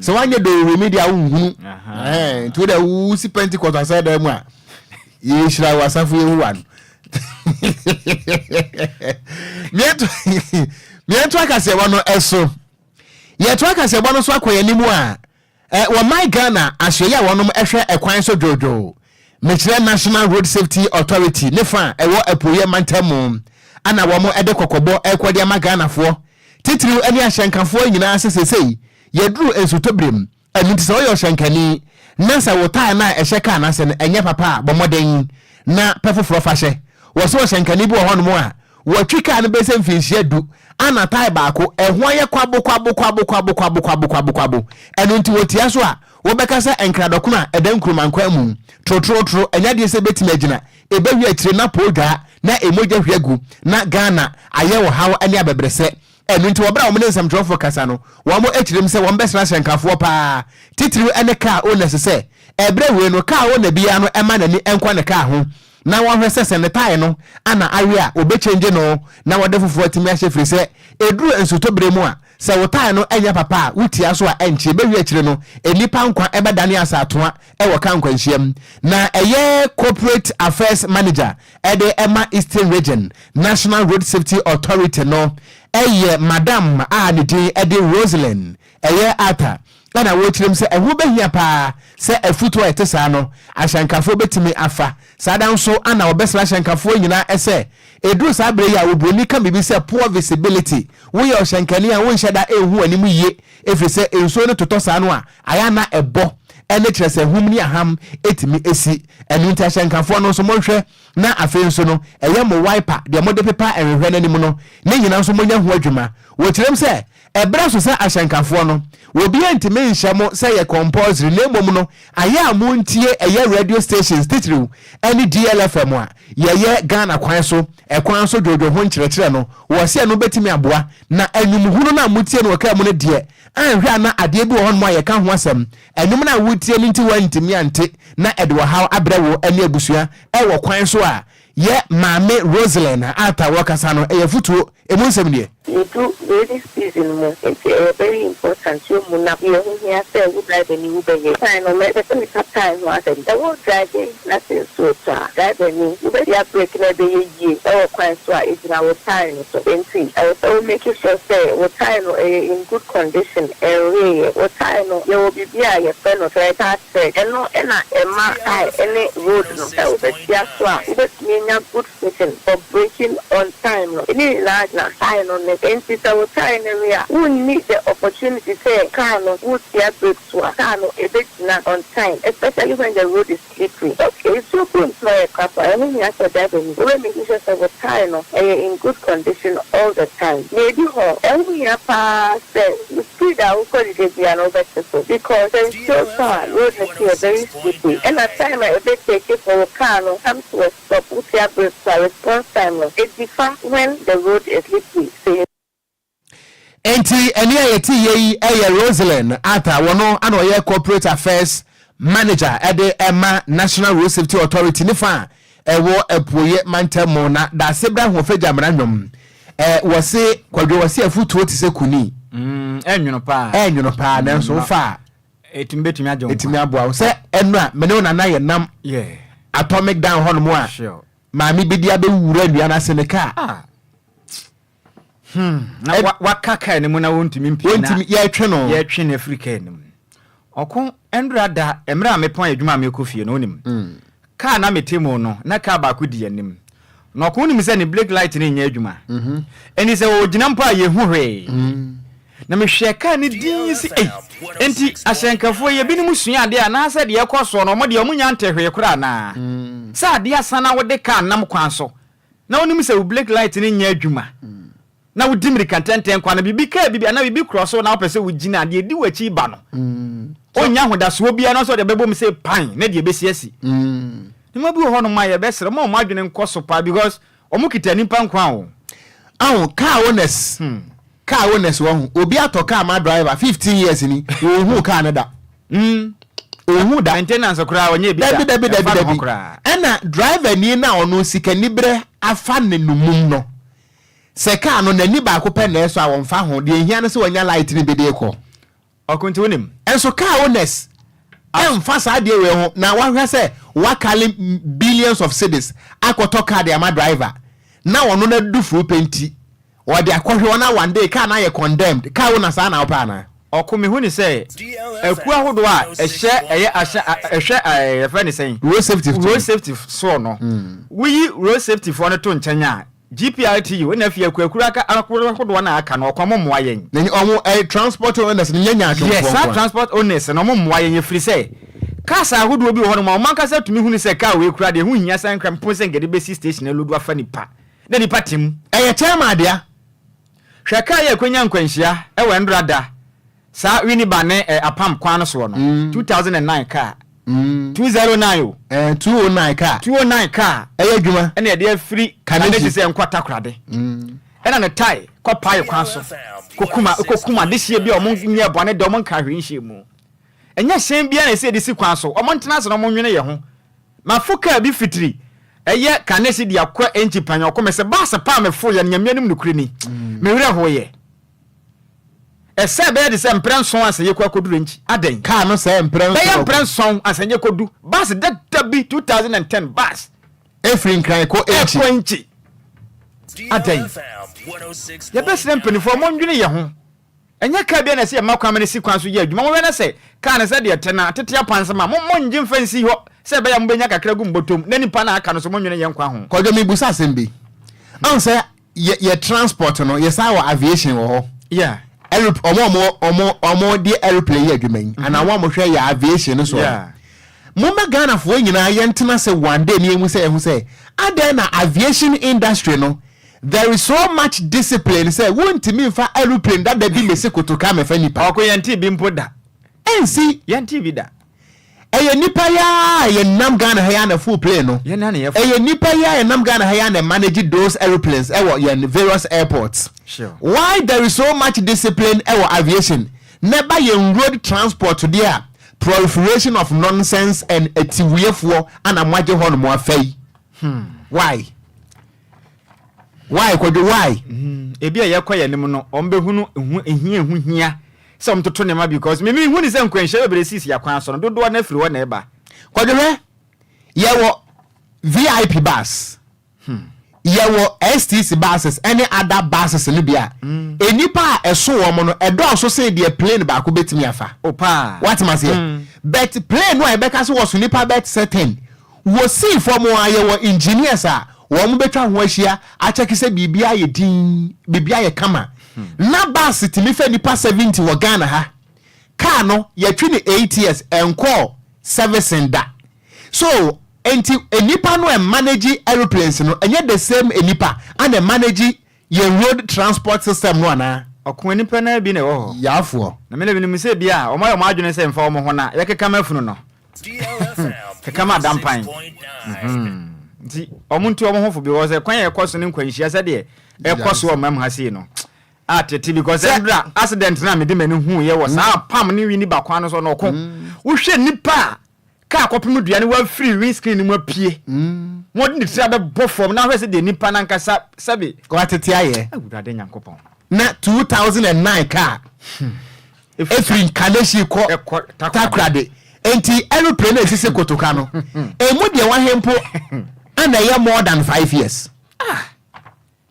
A: sɛ woanyɛ dowuremi deɛ a wonhunu. Nti wode wosi Pentecost asɛdan mu a yɛhyira wɔ asafo Yehowa no. Miɛnto akaseɛbɔ no ɛso, yɛto akaseɛbɔ no so akɔ yɛn anim a, wɔman Ghana ahwɛyi a wɔnom ɛhwɛ ɛkwan so dwoodwoo, mekyerɛ National Road Safety Authority ne fa a ɛwɔ apueɛ mantam mu, ana wɔn ɛde kɔkɔbɔ ɛkɔde ama Ghanafoɔ titiriw ne ahyɛnkafoɔ nyinaa sɛ sesei yɛduru nsutɔberem. Ɛno nti sɛ woyɛ ɔhyɛnkani na sɛ wo tae no a ɛhyɛ kaa no ase no ɛnyɛ papa a, bɔ mmɔden na pɛ foforɔ fa hyɛ. Wɔ sɛ ɔhyɛnkani bi wɔ hɔnom a wɔtwi kaa no bɛsɛ mfinhyia 10 ana tae baako ɛho ayɛ kwabo kwabo kwabo kwabo kwabo kwabo kwabo kwabo. Ɛno nti wɔtia so a, wobɛka sɛ nkradɔkono a ɛda nkurumankwan mu trotrotro. Ɛnyɛ adeɛ sɛ ɛbɛtumi agyina, ɛbɛhwie akyire na poodwaa na ɛmogya hwie agu na Ghana ayɛ ɔhaw ne abɛbrɛsɛ. Ɛno nti wɔberɛ a wɔn ne nsɛmtwerɛfoɔ kasa no, wɔn akyerɛm sɛ wɔn bɛsra hyɛnkafoɔ paa, titiriw ne car owners, sɛ ɛberɛ wei no car owner biara no ɛma n'ani nkɔ ne car ho na wɔhwɛ sɛ ne tae no ana awe a, wɔbɛkyɛngye no na wɔde foforɔ atumi ahyɛ, firi sɛ ɛduru nsutɔberɛ mu a, sɛ wo tae no ɛnyɛ papa a, wotia so a, ɛnkyɛ bɛwie akyire no nnipa nkwa ɛbɛdane asatoa ɛwɔ ka nkwanhyiam. Na ɛyɛ Corporate Affairs Manager ɛde ɛma Eastern Region National Road Safety Authority no, ɛyɛ Madam a ne din ɛde Roselyn ɛyɛ Arthur, ɛna wɔkyerɛm sɛ ɛho bɛhia paa sɛ afutuo a ɛte saa no ahyɛnkafoɔ bɛtumi afa saa da nso. Ana wɔbɛsra ahyɛnkafoɔ nyinaa ɛsɛ ɛduru saa berɛ yi a oburoni ka biribi sɛ poor visibility. Woyɛ ɔhyɛnkani a wonhyɛ da ɛnhu anim yie, ɛfiri sɛ nsuo no totɔ saa no a, ayɛ na ɛbɔ ɛne kyerɛ sɛ hum ne aham ɛtumi ɛsi. Ɛno nti ahyɛnkafoɔ no nso monhwɛ na afei nso no ɛyɛ mo wiper deɛ mode pepa nhwehwɛ no anim no ne nyinaa nso monya ho adwuma. Wɔkyerɛm sɛ ɛberɛ so sɛ ahyɛnkafoɔ no obiara ntumi nhyɛ mo sɛ yɛ compulsory, na mmom no ayɛ a montie ɛyɛ radio stations titiriw ɛne DLFM a yɛyɛ Ghana kwan so ɛkwan so dwodwo ho nkyerɛkyerɛ no. Wɔ sɛ no bɛtumi aboa na anwumhunu no a motie no wɔ kaa mu no deɛ, anhwɛ a na adeɛ bi wɔ hɔnom a yɛka ho asɛm, ɛnwom no a wotie no nti woantumi ante na ɛde ɔhaw abrɛ wo ne abusua ɛwɔ kwan so. A yɛ Maame Roselyn Ata wɔkasa no, ɛyɛ fotuo emu nsɛm deɛ.
G: Yɛdu rainy season mu nti ɛyɛ very important yɛ mu na yɛ ho hia sɛ wo driver ni wobɛyɛ time no. Mɛpɛ sɛ meka time ho asɛm. Sɛ wo driving na sɛ nsuo tɔ a, driver ni wobɛtia brake na ɛbɛyɛ yie ɛwɔ kwan so a ɛgyina wo tyre no so. Nti ɛwɔ sɛ wo make sure sɛ wo tyre no ɛyɛ in good condition, ɛnweeɛ wo tyre no. Yɛwɔ biribi a yɛfrɛ no tread, tyre tread. Ɛno ɛna ɛma tyre ɛne road no sɛ wobɛtia so a, wobɛtumi anya good footing for braking on time no. Ɛne nyinaa gyina tyre no ne. Nti sɛ wo tyre no we a, wonni the opportunity sɛ car no wotia brake so a, car no ɛbɛgyina on time, especially when the road is slippery. Okay, nsuo po ntɔ yɛ kapa, ɛho hia sɛ driver ni wobɛ make sure sɛ wo tyre no ɛyɛ in good condition all the time. Na edi hɔ, ɛho hia paa sɛ wo speed a wokɔ dede bia no wobɛte so, because sɛ nsuo tɔ a, road no so yɛ very slippery, ɛna time a ɛbɛ take for wo car no come to a stop, wotia brake so a, response time no ɛdifa when the road is slippery sɛ
A: Nti ɛne a yɛte yɛ yi ɛyɛ Roselyn Arthur, wɔno ana ɔyɛ Corporate Affairs Manager de ma National Road Safety Authority ne fa a ɛwɔ Apueɛ mantam mu na Daasebrɛ Ahoɔfɛ Gyamena nnwom. Ɛ wɔse Kwadwo wɔse afutuo te sɛ kuni.
B: Mm, ɛnwono paa.
A: Ɛnwono paa nanso wofa a.
B: Ɛtumi bɛtumi agye wo nkwa.
A: Ɛtumi aboa wo. Sɛ ɛno a me ne wo nana yɛ nam atomic down hɔnom a
B: Sure.
A: maame bi de abɛwura nnua no ase ne kaa.
B: Ah. Hmm. Na wa, waka kaa no mu na wɔntumi mpie na
A: Wɔntumi, yɛretwe no.
B: yɛretwe no afiri kaa no mu. Ɔko ndura da mmerɛ a mepɔn adwuma a merekɔ fie no wonim. Kaa na mete mu no na kaa baako di anim. Na ɔko wonim sɛ ne brake light no nyɛ adwuma. Enti sɛ ɔgyina mpo a yɛhu hwee. Na mehwɛɛ kaa no dinn sɛ ei, enti ahyɛnkafoɔ yi ebinom sua adeɛ anaasɛ deɛ ɛkɔ soɔ no wɔn deɛ wɔnnya nte hwee koraa anaa? Sɛ adeɛ asa na wode kaa nam kwan so na wonim sɛ wo brake light no nyɛ adwuma na wodi mmirika ntɛntɛn kɔ anaa biribi kaa biribi anaa biribi korɔ so na wopɛ sɛ wogyina deɛ ɛdi w'akyi ba no ɔnnya ahodasoɔ biara na sɛ ɔde bɛbɔ mu sɛ pan na deɛ ɛbɛsi asi. Nneɛma bi wɔ hɔnom a yɛbɛsrɛ ma wɔn adwene nkɔ so paa because wɔn kita nipa nkwa o.
A: Ahu car owners car owners wɔ ho obi atɔ car ma driver 15 years ni wɔnhuu car no da. Ɔnhu da.
B: Maintenance koraa ɔnyɛ bi da.
A: Dabi dabi dabi
B: Ɛmfa ne ho
A: dabi.
B: koraa.
A: Ɛna driver ni na ɔno sikaniberɛ afa ne nomum no. Sɛ car no n'ani baako pɛ na ɛsɔ a ɔmfa ho. Deɛ ehia ne sɛ wanya light no bi de rekɔ.
B: Ɔko nti wonim.
A: Nso car owners ɛmfa saa adeɛ wei ho na wahwɛ sɛ wakale billions of cedis akɔtɔ car de ama driver na ɔno no adufuru pɛ nti Ɔde akɔhwe hɔ na one day car no ayɛ condemned. Car wo na saa na wopɛ anaa?
B: Ɔko mehu ne sɛ akuo ahodoɔ a ɛhyɛ ɛyɛ ahyɛ ɛhwɛ ɛɛ yɛfrɛ ne sɛn?
A: Road safety foɔ.
B: Road safety soɔ no. Woyi road safety foɔ no to nkyɛn a, GPRTU ɛna afei akuakuro aka ahodoɔ no a aka no ɔko ɔmo mmoa yɛn.
A: Na ɔmo ɛyɛ transport owners no nyɛ nyaatwomfoɔ nko a.
B: Yes, saa transport owners no ɔmo mmoa yɛn ɛfiri sɛ cars ahodoɔ bi wɔ hɔnom a ɔmo ankasa tumi hunu sɛ car wei koraa deɛ ɛho nhia sɛ nkra mpo sɛ nka yɛde bɛsi station alodu afa nipa. na nipa te mu.
A: Ɛyɛ chairman dea.
B: Hwɛ kaa yi a ɛkɔnya nkwanhyia wɔ Ɛndora da saa Winneba ne eh, Apam kwan no soɔ no, 2009 kaa. 209 o.
A: Eh, 209 kaa.
B: 209 kaa.
A: Ɛyɛ adwuma.
B: Ɛna ɛde afiri Kanehyi sɛ nkɔ Takoradi. Ɛna ne tae kɔ pae kwan so kɔkum kɔkum adehyeɛ bi a wɔn nyɛɛ bɔne da wɔn nkaa hwee nhyɛɛ mu. Ɛnyɛ hyɛn biara na ɛsɛ yɛde si kwan so. Wɔn ntena ase na wɔn nwene yɛn ho. Mafo kaa bi fitiri ɛyɛ Kanehye de akɔ Enkyi Panyɛ ɔkɔ mese baase pa a mefo yɛ no Nyame anim nokorɛ ni me werɛ hoo yɛ. Ɛsɛ bɛyɛ te sɛ mprɛ nson ansa yɛkɔ akɔduru Enkyi. Adɛn?
A: Kaa no sɛɛ mprɛ nson
B: Bɛyɛ mprɛ nson ansa yɛkɔdu. Baase dada bi 2010 baase.
A: Ɛfiri Nkran kɔ Enkyi.
B: Ɛkɔ Enkyi. Adɛn? Yɛbɛsrɛ mpaninfoɔ monnwene yɛ ho. Ɛnyɛ kaa biara na ɛsɛ yɛma kwan ma no si kwan so yɛ adwuma. Monhwɛ na sɛ kaa no sɛdeɛ ɛte no atete apansam a, mo monnye mfa nsi hɔ sɛ ɛbɛyɛ a mobɛnya kakra agu mo bɔtɔ mu, na nnipa no a aka no nso monnwene yɛn nkwa ho.
A: Kwadwo mebusa asɛm bi. Ahu sɛ yɛ yɛ transport no yɛ san wɔ aviation wɔ hɔ.
B: Yeah.
A: Aerop ɔmo a ɔmo ɔmo ɔmo de aeroplane yɛ adwuma yi anaa ɔmo a ɔmo hwɛ yɛ aviation no soɔ no. Momma Ghanafoɔ nyinaa yɛntena ase one day na yɛnhu sɛ yɛho sɛ adɛn na aviation industry no there is so much discipline sɛ wontumi mfa aeroplane dada bi mmɛsi kotoka mmɛfa nnipa.
B: Ɔko yɛntee bi mpo da.
A: Ɛnsi.
B: Yɛntee bi da.
A: Ɛyɛ nnipa yi ara a yɛnam Ghana ha yi ara na ɛfoo plane no.
B: Yɛn ara na yɛfo.
A: Ɛyɛ nnipa yi ara a yɛnam Ghana ha yi ara na ɛmanage those aeroplanes ɛwɔ yɛn various airports.
B: Sure.
A: Why there is so much discipline ɛwɔ aviation na ɛba yɛn road transport deɛ a Proliferation of nonsense and atiwuiɛfoɔ ana moagye hɔ nom afa yi? Why? Why Kwadwo why?
B: Ebi a yɛkɔ yɛn anim no wɔn bɛhunu ho ehia ɛho hia sɛ wɔn toto nneɛma because me mehu ne sɛ nkwanhyia bebree sisi akwan so no dodoɔ no afiri hɔ na ɛba.
A: Kwadwo hwɛ yɛwɔ VIP bus. Yɛwɔ STC buses ne other buses no bi a, nnipa a ɛso wɔn no, ɛdɔɔso sen deɛ plane baako bɛtumi afa.
B: O paa.
A: Woate maseɛ? But plane no a yɛbɛka sɛ wɔso nnipa bɛyɛ te sɛ ten, wɔsii fam a, yɛwɔ engineers a wɔn bɛtwa ho ahyia akyɛke sɛ biribiara yɛ dinn, biribiara yɛ kama. Na bus tumi fa nnipa 70 wɔ Ghana ha. Car no, yɛtwe no 8 years, ɛnkɔɔ servicing da. So nti nnipa no a manage aeroplanes no ɛnyɛ the same nnipa ana manage yɛn road transport system no anaa?
B: Ɔko nnipa no ara bi na ɛwɔ hɔ.
A: Yaafoɔ.
B: Na me na menim sɛ ebia wɔayɛ wɔn adwene sɛ mfa wɔn ho na yɛkeka ma afunu no. Keka ma adampan. Mhm. Nti wɔn ntu wɔn ho fo because kwan a ɛkɔ so ne nkwanhyia sɛdeɛ ɛkɔ so wɔ ɔman mu ha sei no a tete because ɛndra accident no a mede m'ani hu yɛ wɔ saa pam ne wini ba kwan no so no ɔko. Wohwɛ nnipa a. Kaa kɔpem dua no wafiri windscreen no mu apue. Na ɔde ne tiri abɛbɔ fam na ahwɛ sɛ deɛ nipa no ankasa sɛbe.
A: Watete ayɛ.
B: Awurade Nyankopɔn.
A: Na 2009 kaa ɛfiri Kaneshie kɔ Takoradi. Enti aeroplane a ɛsisi Kotoka no, ɛmu deɛ wahe mpo ana ɛyɛ more than 5 years.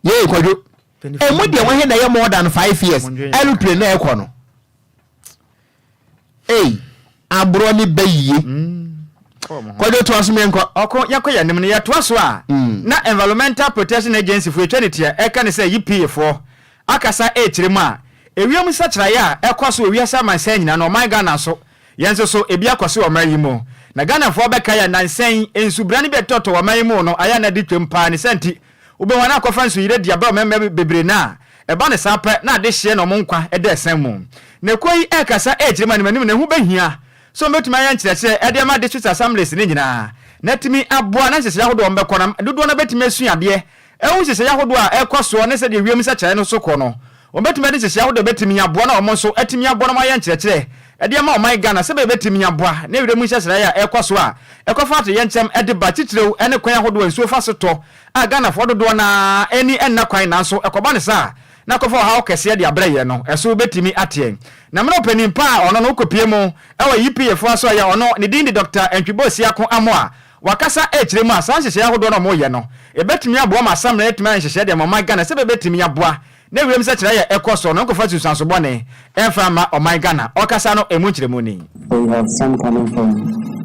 A: Yee Kwadwo, ɛmu deɛ wahe na ɛyɛ more than 5 years aeroplane na ɛkɔ no. Ei, aborɔ ne bɛ yie. Kwadwo toa so menkɔ.
B: Ɔko yɛkɔ yɛn anim no yɛtoa so a na Environmental Protection Agency foɔ atwa ne tia ɛka ne sɛ EPA foɔ akasa ɛrekyerɛ mu a ewiem nsakyeraeɛ a ɛkɔ so wɔ wiase amansan nyinaa no ɔman Ghana nso yɛn nso so ebi akɔ so wɔ ɔman yi mu na Ghanafoɔ bɛkae a nansa yi nsubrane bi a ɛtotɔtɔ wɔ ɔman yi mu no ayɛ a na ɛde twam paa ne saa nti Wobɛhu a na akɔfa nsuyire de aba ɔmamma bebree no a, ɛba no saa pɛ na adehyeɛ na wɔn nkwa da asiane mu. Na ekuo yi rekasa rekyerɛ mu animanim na ɛho bɛhia sɛ wɔbɛtumi ayɛ nkyerɛkyerɛ de ama District Assemblies no nyinaa na atumi aboa na nhyehyɛeɛ ahodoɔ a wɔbɛkɔ no dodoɔ no ara bɛtumi asua adeɛ ahu nhyehyɛeɛ ahodoɔ a ɛrekɔ soɔ ne sɛdeɛ wiem nsakyeraeɛ no so kɔ no. Wɔbɛtumi de nhyehyɛeɛ ahodoɔ a ɛbɛtumi aboa na wɔn nso atumi aboa na wɔayɛ nkyerɛkyerɛ de ama ɔman Ghana sɛdeɛ ɛbɛtumi aboa ne wiem nsakyeraeɛ a ɛrekɔ so a ɛkɔfa atoyerɛnkyɛm de ba titiriw ne kwan ahodoɔ a nsuo fa so tɔ a Ghanafoɔ dodoɔ no ara ani nna kwan nanso ɛkɔba no saa a, na akɔfa ɔhaw kɛseɛ de abrɛ yɛn no, ɛso bɛtumi ateɛ. Na mmerɛ ɔpanin pa a ɔno no wokɔpie mu wɔ EPA foɔ asoɛeɛ a ɔno ne din de Dɔkta Antwi Boasiako Amoah, wakasa rekyerɛ mu a saa nhyehyɛeɛ ahodoɔ no a wɔreyɛ no, ɛbɛtumi aboa ma asamena atumi ayɛ nhyehyɛeɛ de ama ɔman Ghana sɛdeɛ ɛbɛtumi aboa na wiem sɛkyerɛ a ɛkɔ soɔ no nkɔfa nsunsuanso bɔne mfa mma ɔman Ghana. Ɔkasa no ɛmu nkyerɛmu ni.
H: So you have some coming from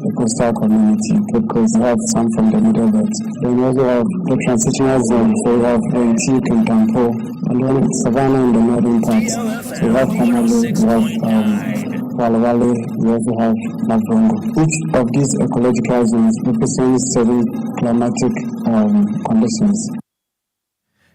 H: the coastal community, Cape Coast, you have some from the middle belt. Then you also have the transitional zone, so you have Wenchi, Kintampo, and then Savannah in the northern part. So you have Tamale, you have Walewale, you also have Navrongo. Each of these ecological zones represents certain climatic conditions.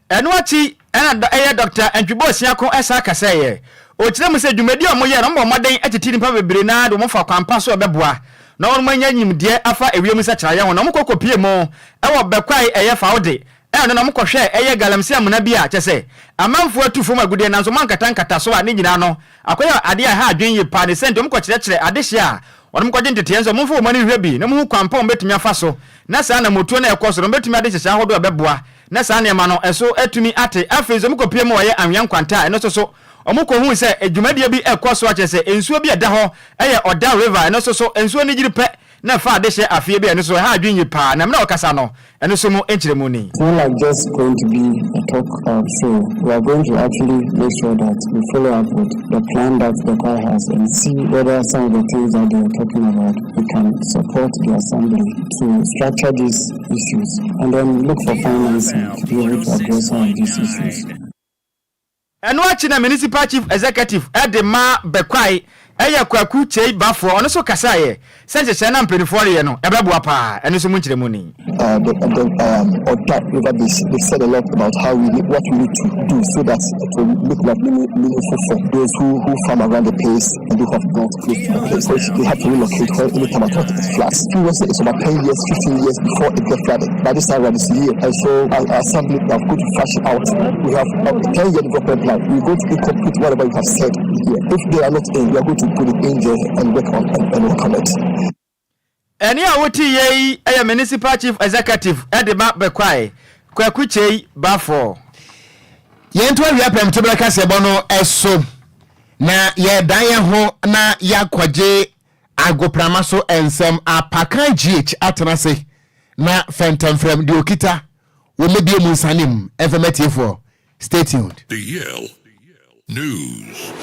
B: Ɛno akyi na ɛyɛ Dɔkta Antwi Boasiako san kasaeɛ. Ɔkyerɛɛ mu sɛ dwumadi a wɔyɛ no, wɔbɔ mmɔden tete nnipa bebree no ara de wɔn fa kwan pa so a ɛbɛboa na wɔn anya nimdeɛ afa ewiem nsakyeraeɛ ho na wɔkɔ kɔpie mu wɔ Bɛkwae ɛyɛ Faode ɛno na wɔkɔhwɛɛ ɛyɛ galamsey amena bi a kyerɛ sɛ amanfoɔ atu fam agudeɛ nanso wɔankata nkataso a ne nyinaa no akɔyɛ adeɛ a ɛha adwene yie paa ne sɛ nti wɔkɔkyerɛkyerɛ adehyeɛ a wɔnom kɔgye nteteɛ nso wɔmfa wɔn ani nhwɛ bi na wɔhu kwan pa a wɔbɛtumi afa so na saa anammɔtuo no a ɛkɔ so no wɔbɛtumi ade nhyehyɛe ahodoɔ a ɛbɛboa na saa nneɛma no ɛso atumi ate. Afei nso wɔkɔpue mu wɔyɛ anwea nkwanta a ɛno nso so wɔkɔhuu sɛ dwumadie bi rekɔ so a kyerɛ sɛ nsuo bi a ɛda hɔ yɛ Ɔda River ɛno nso so nsuo no yiri pɛ na ɛfa adehyeɛ afeɛ bi a ɛno nso ɛha adwene yie paa na mmerɛ a ɔkasa no ɛno nso mu nkyerɛmu ni.
H: It's not like just going to be a talk show, we are going to actually make sure that we follow up with the plan that the choir has and see whether some of the things that they are talking about we can support the assembly to structure these issues and then look for financing to be able to address some of these issues.
B: Ɛno akyi na Municipal Chief Executive de ma Bekwai yɛ Kwaku Kyei Baffour, ɔno nso kasaeɛ sɛ nhyehyɛe no a mpanimfoɔ reyɛ no, ɛbɛboa paa. Ɛno nso mu nkyerɛmu ni.
I: Uh, the, the Oda River Basin, they've said a lot about how we need, what we need to do so that it will make life meaningful for those who, who farm around the place and who have built close to the place. So they have to relocate when any time at all it floods. Previously, it's about 10 years, 15 years before it gets flooded. By this time, this year, and so our assembly, we have got to fashion out. We have a 10 year development plan. We're going to incorporate whatever you have said here. If they are not in, we are going to put it in there and work on and, and work on it.
B: Ɛnne a wotiiɛ yi yɛ Municipal Chief Executive de ma Bekwai, Kwaku Kyei Baffour.
A: Yɛnto awia prɛmtoberɛ kaseɛbɔ no so na yɛdan yɛn ho na yɛakɔgye agoprama so nsɛm. Apakan GH atena ase na fɛntɛmfrɛm deɛ okita wɔmmɛbie mu nsane mu ɛmfɛm atiefoɔ. Stay tuned.
C: The Yale News.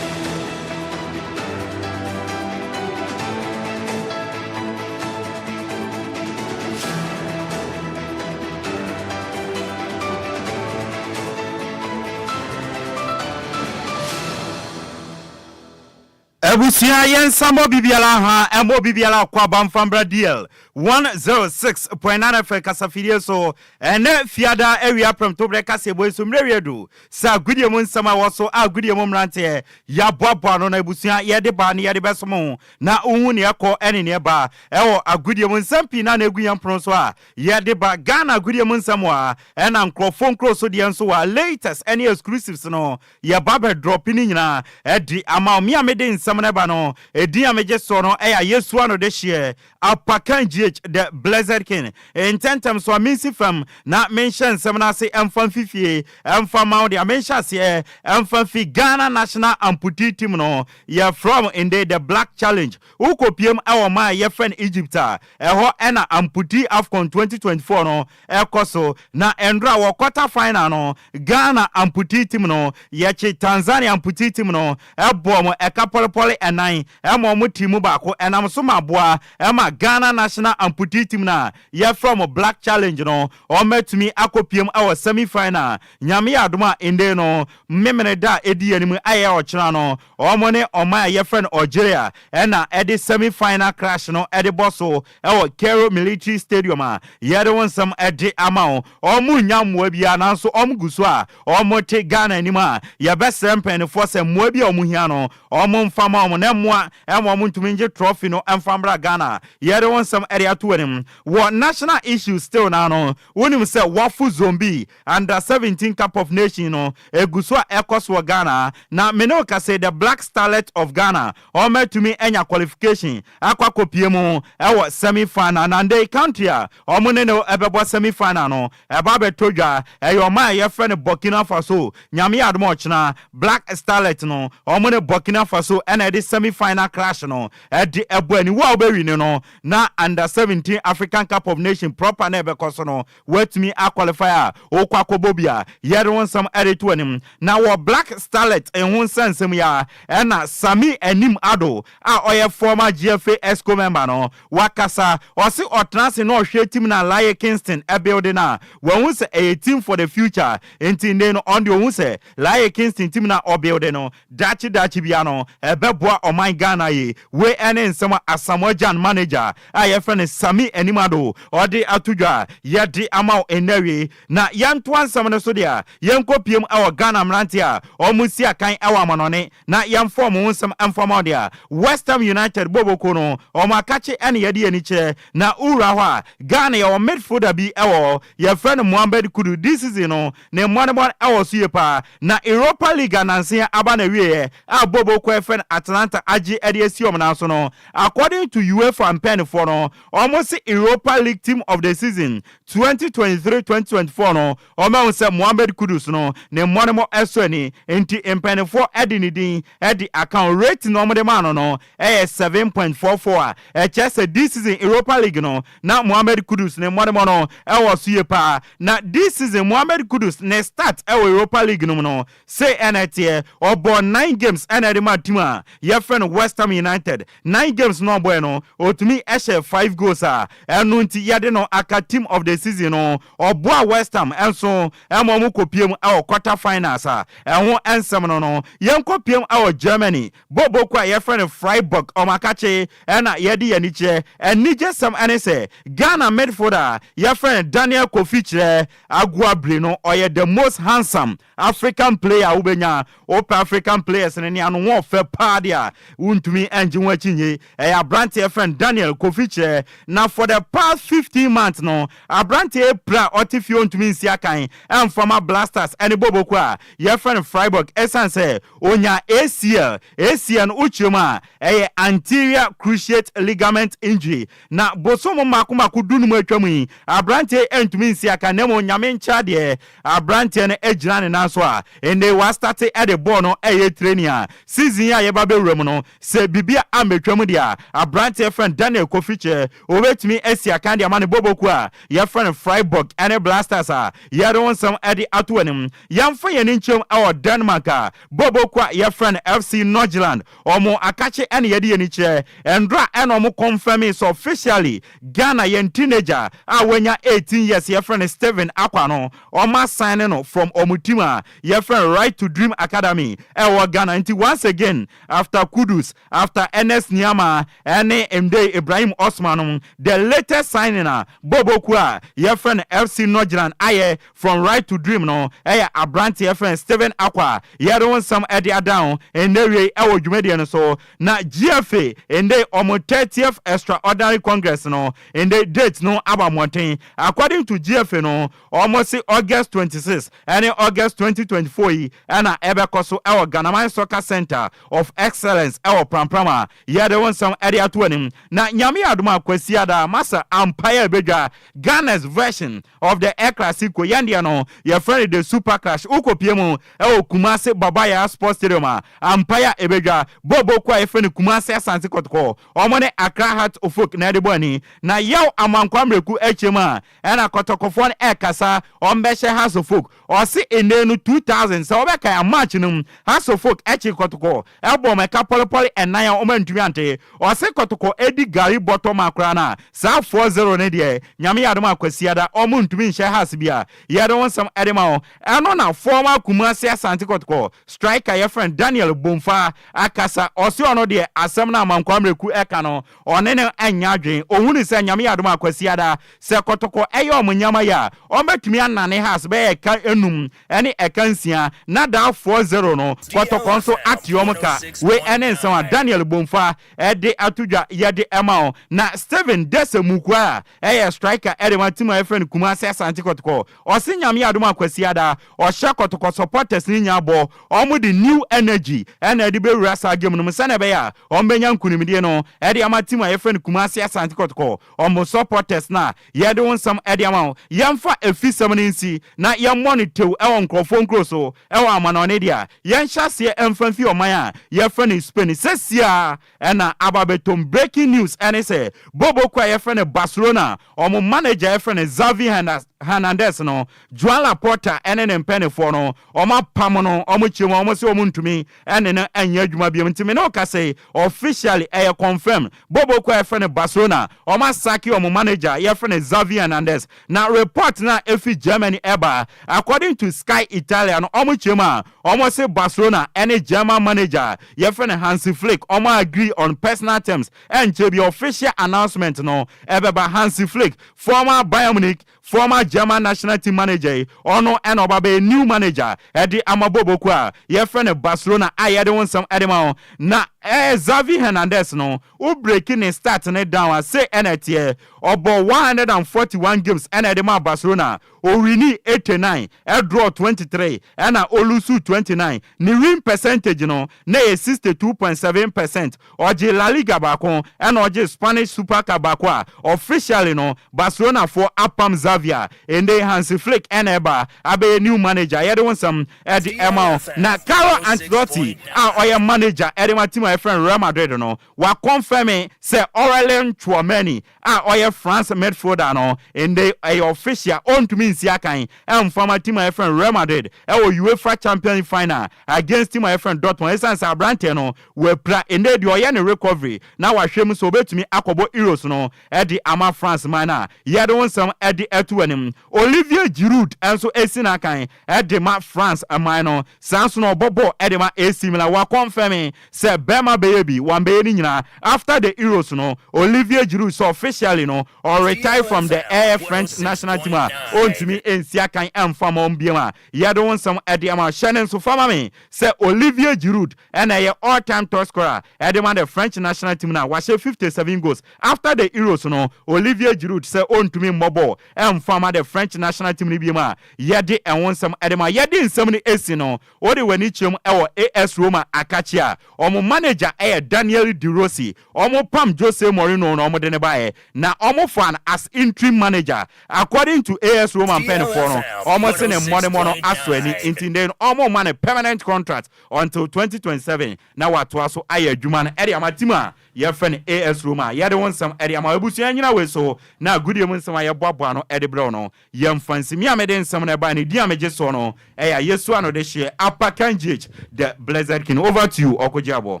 J: Abusua yɛnsa mmɔ bibiara ha ɛmmɔ bibiara kɔ aba mfa mbra DL 106.9 FM kasafidie so ɛnɛ fiada awia prɛmtoberɛ kaseɛbɔ yi so mmerɛ wie du sɛ agodie mu nsɛm a ɛwɔ so a agodie mu mmeranteɛ yɛaboaboa ano na abusua yɛde ba ne yɛde bɛsom wo na wohu neɛ ɛkɔ ɛne neɛ ɛba ɛwɔ agodie mu nsɛm pii na na ɛgu yɛn pono so a yɛde ba Ghana agodie mu nsɛm wɔ a ɛna nkurɔfoɔ nkuro so deɛ nso wɔ a latest ɛne exclusives no Yɛba bɛ drop ne nyinaa de ama wo. Me a mede nsɛm no. no ba no, ɛdin a megye soɔ no ɛyɛ Yesu ano de hyeɛ Apakan GH, the Blessed King. Ntɛntɛm so a mensi fam na menhyɛ nsɛm no ase ɛmfa mfifie ɛmfa ma wo deɛ, menhyɛ aseɛ ɛmfa mfi Ghana national amputee team no, yɛfrɛ ndɛ the Black Challenge. Wokɔpiem ɛwɔ ma a yɛfrɛ no Egypt a ɛhɔ ɛna amputee AFCON 2024 no ɛkɔ so, na ɛndora wɔ quarter final no, Ghana amputee team no yɛkye Tanzania amputee team no, ɛbɔ mo ɛka pɔlepɔle 4 ɛma ɔmo team mu baako. Ɛnam so ma aboa ɛma Ghana national amputee team no a yɛfrɛ mo Black Challenge no, ɔmɛtumi akɔpiem ɛwɔ semi final. Nyame yɛ adom a, ende no mmemmene da a ɛdi anim ayɛ ɔkyena no, ɔmo ne ɔman a yɛfrɛ no Algeria ɛna ɛde semi final clash no ɛde bɔ so ɛwɔ Cairo Military Stadium a yɛde wɔn nsɛm ɛde ama wo. Ɔmo nya mmoa biara, nanso ɔmo gu so a ɔmo te Ghana anim a yɛbɛsrɛ mpanyinfoɔ sɛ mmoa bi a ɔmo hia no, ɔmo mfa ma ɔmo na mmoa ɛma ɔmo ntumi ngye trophy no ɛmfa mbra Ghana. Yɛde wɔn nsɛm ɛde ato anim wɔ national issue still na no, wonim sɛ WAFU Zone B Under 17 Cup of Nation no egu so a ɛkɔ so wɔ Ghana, na mene wo kase the Black Starlet of Ghana ɔmo anya qualification akɔ akɔpie mu ɛwɔ semi final, na nde country a ɔmo ne no ɛbɛbɔ semi final no ɛba abɛtɔ dwa, ɛyɛ ɔmo a yɛfrɛ no Burkina Faso. Nyame yɛ adom, ɔkyena Black Starlet no ɔmo ne Burkina Faso ɛna ɛde semi final clash no ɛde ɛbɔ ani. Wo a wobɛwi ne no na Under 17 African Cup of Nation proper na ɛbɛkɔ so no, woatumi aqualify a wokɔ akɔbɔ bi a yɛde wo nsɛm ɛde to anim. Na wɔ Black Starlet ɛho nsɛnsɛm yi a, ɛna Sami Anim Ado a ɔyɛ former GFA EXCO member no wakasa. Ɔse ɔtena ase na ɔhwɛ team na Laryea Kingston ɛbuild no a, wɔn sɛ ɛyɛ team for the future. Nti nde no ɔn deɛ, ohun sɛ Laryea Kingston team na ɔbuild no, daakye daakye bia no ɛbɛboa ɔman Ghana yi. Wei ɛne nsɛm a Asamoah Gyan manager a yɛfrɛ no Sami Anim Ado ɔde ato dwa yɛde ama wo ɛnɛ. Na yɛntoa nsɛm no so deɛ, yɛnkɔ piem ɛwɔ Ghana mmerante a ɔmo si akan ɛwɔ amanɔne na yɛmfa ɔmo ho nsɛm ɛmfama wo deɛ. West Ham United boboko no, ɔmo akakye ɛne yɛde yɛni kyerɛ na wura hɔ a, Ghana yɛwɔ midfielder bi ɛwɔ hɔ, yɛfrɛ no Mohammed Kudus. This season no ne mmɔnebɔ ɛwɔ so yie paa, na Europa League ananse aba na wieɛ a boboko ɛfrɛ no Atalanta agye ɛde asi ɔmo nan so no, according to UEFA mpanyinfoɔ no, ɔmo se Europa League Team of the Season 2023-2024 no, ɔmo ɛho sɛ Mohammed Kudus no ne mmɔnebɔ ɛsɔ ani, nti mpanyinfoɔ ɛde ne din ɛde account rate na ɔmo de maa no ɛyɛ 7.44 a ɛkyɛ sɛ this season Europa League no na Mohammed Kudus ne mmɔnebɔ no ɛwɔ so yie paa. Na this season Mohammed Kudus ne start ɛwɔ Europa League no mu no se ɛna ɛteɛ, ɔbɔ nine games ɛna ɛde ma team a yɛfrɛ no West Ham United. Nine games no ɔbɔɛ no, otumi ɛhyɛ five goals a ɛno nti yɛde no aka Team of the Season no. Ɔboa West Ham ɛnso ɛma ɔmo kɔ mu ɛwɔ quarter finals a ɛho ɛnsɛm no. Yɛnkɔ piem ɛwɔ Germany, boboko a yɛfrɛ no Freiburg, ɔmo akakye ɛna yɛde yɛn ani kyerɛ. Anigye sɛm ɛne sɛ Ghana midfielder a yɛfrɛ no Daniel Kofi Kyerɛ Aguabire no, ɔyɛ the most handsome African player a wobɛnya. Wopɛ African players no ne ano ho ɔfɛ paa deɛ a, wontumi ɛngye ho akyi nye, ɛyɛ aberanteɛ frɛ Daniel Kofi Kyerɛ. Na for the past 15 months no, aberanteɛ pra ɔte fie, ɔntumi nsi akan ɛmfama Black Stars ɛne boboko a yɛfrɛ no Freiburg, ɛsiane sɛ onya ACL. ACL no, wokyerɛ mu a, ɛyɛ anterior cruciate ligament injury. Na bosom mmaako mmaako 15 atwa mu yi, aberanteɛ ɛntumi nsi akan, na mmom Nyame nkyɛ deɛ, aberanteɛ no gyina ne nan so a ɛnɛ wastart ɛde bɔɔl no ɛyɛ training a season a yɛba bɛwura mu no, sɛ biribi a ambɛtwa mu deɛ a, aberanteɛ frɛ Daniel Kofi Kyerɛ obɛtumi asi akan de ama ne boboku a yɛfrɛ no Freiburg ɛne Black Stars a yɛde wo nsɛm ɛde ato anim. Yɛmfa yɛn nkyɛm ɛwɔ Denmark a boboku a yɛfrɛ no FC Nordsjælland, ɔmo akakye ɛne yɛde yɛn kyerɛ. Ɛndra ɛna ɔmo confirm sɛ officially Ghana yɛn teenager a wanya 18 years, yɛfrɛ no Steven Akwa no, ɔmo asign no from ɔmo team a yɛfrɛ no Right to Dream Academy ɛwɔ Ghana. Nti once again, after Kudus, after Ernest Niama ɛne Mde Ibrahim Osman no, the latest signing a boboku a yɛfrɛ no FC Nordsjælland ayɛ from Right to Dream no ɛyɛ aberante yɛfrɛ no Steven Akwa. Yɛde wo nsɛm ɛde adan ɛnɛ wie ɛwɔ dwumadie no so. Na GFA ɛnɛ ɔmo 30th Extraordinary Congress no, ɛnɛ date no aba mmɔnten. According to GFA no, ɔmo se August 26 ɛne August 2024 yi ɛna ɛbɛkɔ so ɛwɔ Ghanaman Soccer Center of Excellence. Excellence ɛwɔ Prampram a yɛde wo nsɛm ɛde ato anim. Na Nyame yɛ adom a, Kwasiada masa ampaeɛ a ɛbɛdwa Ghana's version of the El Clasico, yɛn deɛ no yɛfrɛ no the Super Clash. Wokɔpie mu ɛwɔ Kumase Baba Yara Sports Stadium a, ampaeɛ a ɛbɛdwa bɔɔbɔ kuo a yɛfrɛ no Kumase Asante Kɔtɔkɔ, ɔmo ne Accra Hearts of Oak na ɛde bɔ ani. Na Yaw Amankwa Mmerɛku akyia mu a ɛna Kɔtɔkɔfoɔ no ɛrekasa ɔmbɛhyɛ Hearts of Oak. Ɔse ene no 2000 sɛ wɔbɛkae a, March no mu Hearts of Oak ɛkye Kɔtɔkɔ ɛbɔ ɔmo ɛka pɔlepɔle ɛnan a ɔmo antumi ante. Ɔse Kɔtɔkɔ ɛdi gari bɔtɔ ma koraa no a, saa 4-0 no deɛ, Nyame yɛ adom a, Kwasiada ɔmo ntumi nhyɛ Hearts bi a yɛde wo nsɛm ɛde ma wo. Ɛno na former Kumasi Asante Kɔtɔkɔ striker yɛfrɛ no Daniel Bomfa akasa. Ɔse ɔno deɛ, asɛm no a Amankwa Mmerɛku ɛka no, ɔne no ɛnyɛ adwen. Ohunu sɛ Nyame yɛ adom a, Kwasiada sɛ Kɔtɔkɔ ɛyɛ ɔmo nneɛma yɛ a, ɔmbɛtumi anane Hearts bɛyɛ ɛka enum ɛne ɛka nsia na daa 4-0 no Kɔtɔkɔ nso ate ɔmo ka. Wei ɛne nsɛm a Daniel Bomfa ɛde ato dwa yɛde ɛma wo. Na Steven Dese Mukua a ɛyɛ striker ɛde ma team a yɛfrɛ no Kumasi Asante Kɔtɔkɔ, ɔse Nyame yɛ adom a, Kwasiada ɔhyɛ Kɔtɔkɔ supporters ne nyinaa bɔ ɔmo de new energy ɛna ɛde bɛwura saa game no mu sɛnea ɛbɛyɛ a ɔmo bɛnya nkunimdie no ɛde ama team a yɛfrɛ no Kumasi Asante Kɔtɔkɔ ɔmo supporters. Na yɛde wo nsɛm ɛde ama wo. Yɛmfa efisɛm no nsi na yɛmmɔ no tew ɛwɔ nkurɔfoɔ nkuro so ɛwɔ amanɔne deɛ a, yɛnhyɛ aseɛ ɛmfa mfi ɔman a yɛfrɛ no Spain. Sɛsia ɛna aba bɛtom breaking news ɛne sɛ boboko a yɛfrɛ no Barcelona, ɔmo manager yɛfrɛ no Xavi Hernandez no, Joan Laporta ɛne ne mpɛnifoɔ no, ɔmo apam no. Ɔmo kyerɛ mu, ɔmo sɛ ɔmo ntumi ɛne no ɛnyɛ adwuma biom. Nti me ne wo kasa yi, officially ɛyɛ confirm, boboko a yɛfrɛ no Barcelona, ɔmo asack ɔmo manager yɛfrɛ no Xavi Hernandez. Na report na efi Germany ɛba, according to Sky Italia no, ɔmo kyerɛ mu a, ɔmo se Barcelona ɛne German manager yɛfrɛ no Hansi Flick, ɔmo agree on personal terms. Ɛnkyɛ bi official announcement no ɛbɛba. Hansi Flick, former Bayern Munich, former German national team manager yi, ɔno ɛna ɔba bɛyɛ new manager ɛde ama boboko a yɛfrɛ no Barcelona a yɛde wo nsɛm ɛde ma wo. Na Xavi Hernandez no, wo break ne stat ne down a, se ɛna ɛteɛ, ɔbɔ 141 games ɛna ɛde ma Barcelona. Owin 89, ɛdraw 23, ɛna olose 29. Ne win percentage no na yɛ 62.7%. Ɔgye La Liga baako ɛna ɔgye Spanish Super Cup baako a officially no Barcelona foɔ apam Xavi a ɛnde Hansi Flick ɛna ɛba abɛyɛ new manager. Yɛde wo nsɛm ɛde ɛma wo. Na Carlo Ancelotti a ɔyɛ manager ɛde ma team a yɛfrɛ no Real Madrid no, waconfirm sɛ Aurelien Tchouameni a ɔyɛ France midfielder no, ɛnde ɛyɛ official, ɔntumi nsi akan ɛmfama team a yɛfrɛ no Real Madrid ɛwɔ UEFA Champions League final against team a yɛfrɛ no Dortmund, ɛsiane sɛ aberanteɛ no wapira. Ɛnde deɛ ɔyɛ ne recovery na wahwɛ mu sɛ obɛtumi akɔbɔ Euros no ɛde ama France man no a yɛde wo nsɛm ɛde ɛto anim. Olivier Giroud ɛnso esi n'akan ɛde ma France man no, saa nso na ɔbɔ bɔɔl ɛde ma AC Milan. Waconfirm sɛ bɛrima bɛyɛ bi wambɛyɛ ne nyinaa, after the Euros no, Olivier Giroud sɛ officially no ɔretire from the ɛyɛ French national team a ɔntumi nsi akan ɛmfa ma ɔm biam a yɛde wo nsɛm ɛde ama. Hyɛ ne nso fama me sɛ Olivier Giroud ɛna ɛyɛ all time top scorer ɛde ma the French national team na wahyɛ 57 goals. After the Euros no, Olivier Giroud sɛ ɔntumi mmɔ bɔɔl ɛmfa ma the French national team no biam a yɛde ɛho nsɛm ɛde ma. Yɛde nsɛm no esi no, wode w'ani kyerɛm ɛwɔ AS Roma akakye a ɔmo manager ɛyɛ Daniel De Rossi. Ɔmo pam Jose Mourinho na ɔmo de ne baeɛ na ɔmo fa no as interim manager. According to AS Roma mpanyinfoɔ no, ɔmo se ne mmɔdemmɔ no asɔ ani, nti de no ɔmo ma no permanent contract until 2027 na watoa so ayɛ adwuma no ɛde ama team a yɛfrɛ no AS Roma. Yɛde wo nsɛm ɛde ama. Abusua nyina wei so na agudie mu nsɛm a yɛboaboa no ɛde brɛw no, yɛmfa nsimi a mede nsɛm no ɛba ne din a megye soɔ no ɛyɛ Yesu ano de hyeɛ Apakan GH, the Blessed King. Over to you, Ɔkogye Aboɔ.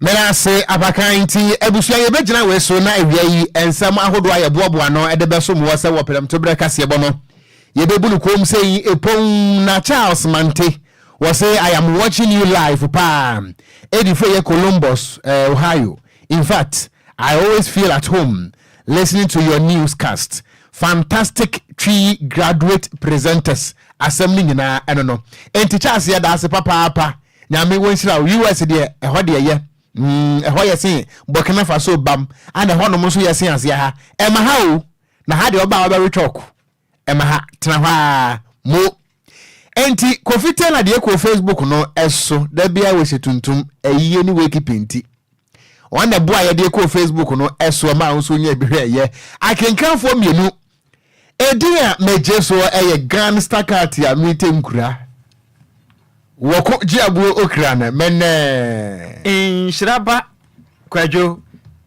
A: Mena ase, Apakan. Nti abusua, yɛbɛgyina wei so na awia yi nsɛm ahodoɔ a yɛboaboa no de bɛso mmoɔ sɛ wɔ prɛmtoberɛ kaseɛbɔ no yɛbɛbu no kom sɛ yi ɛpɔn. Na Charles Mante wɔ sɛ, "I am watching you live paa ɛdi fo yɛ Columbus, Ohio. In fact, I always feel at home listening to your newscast. Fantastic Twi graduate presenters." Asɛm no nyinaa ɛno no. Enti Charles, yɛda ase papaapa. Nyame wɔnhyira wo. US deɛ, ɛhɔ deɛ yɛ ɛhɔ yɛ sen Burkina Faso bam, ana ɛhɔ nom nso yɛ sen aseɛ ha. Ɛma ha o, na ha deɛ ɔba a wɔbɛwe chalk. Ɛma ha tena hɔ a mo. Enti Kofi Taylor deɛ kɔɔ Facebook no so da biara wɔhyɛ tuntum ayie ne wakekeeping nti wɔn na ɛboa yɛde kɔɔ Facebook no so ma nso nya bi hwɛ yɛ akenkanfoɔ mmienu edin a megye soɔ ɛyɛ Gan Stakat a mete nkura wɔko gye abuo okra no mɛnɛ.
B: Nhyira ba Kwadwo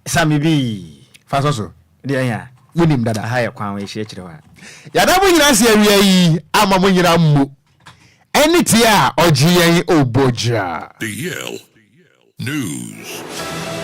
B: Sami bi.
A: Fa sɔ so.
B: Deɛ ɛnya.
A: Wonim dada.
B: Aha yɛ kwan ɛhyia kyerɛ hɔ a.
A: Yɛda mo nyina ase awia yi ama mo nyina mmo ɛne tie a ɔgye yɛn obogya.
C: DL News.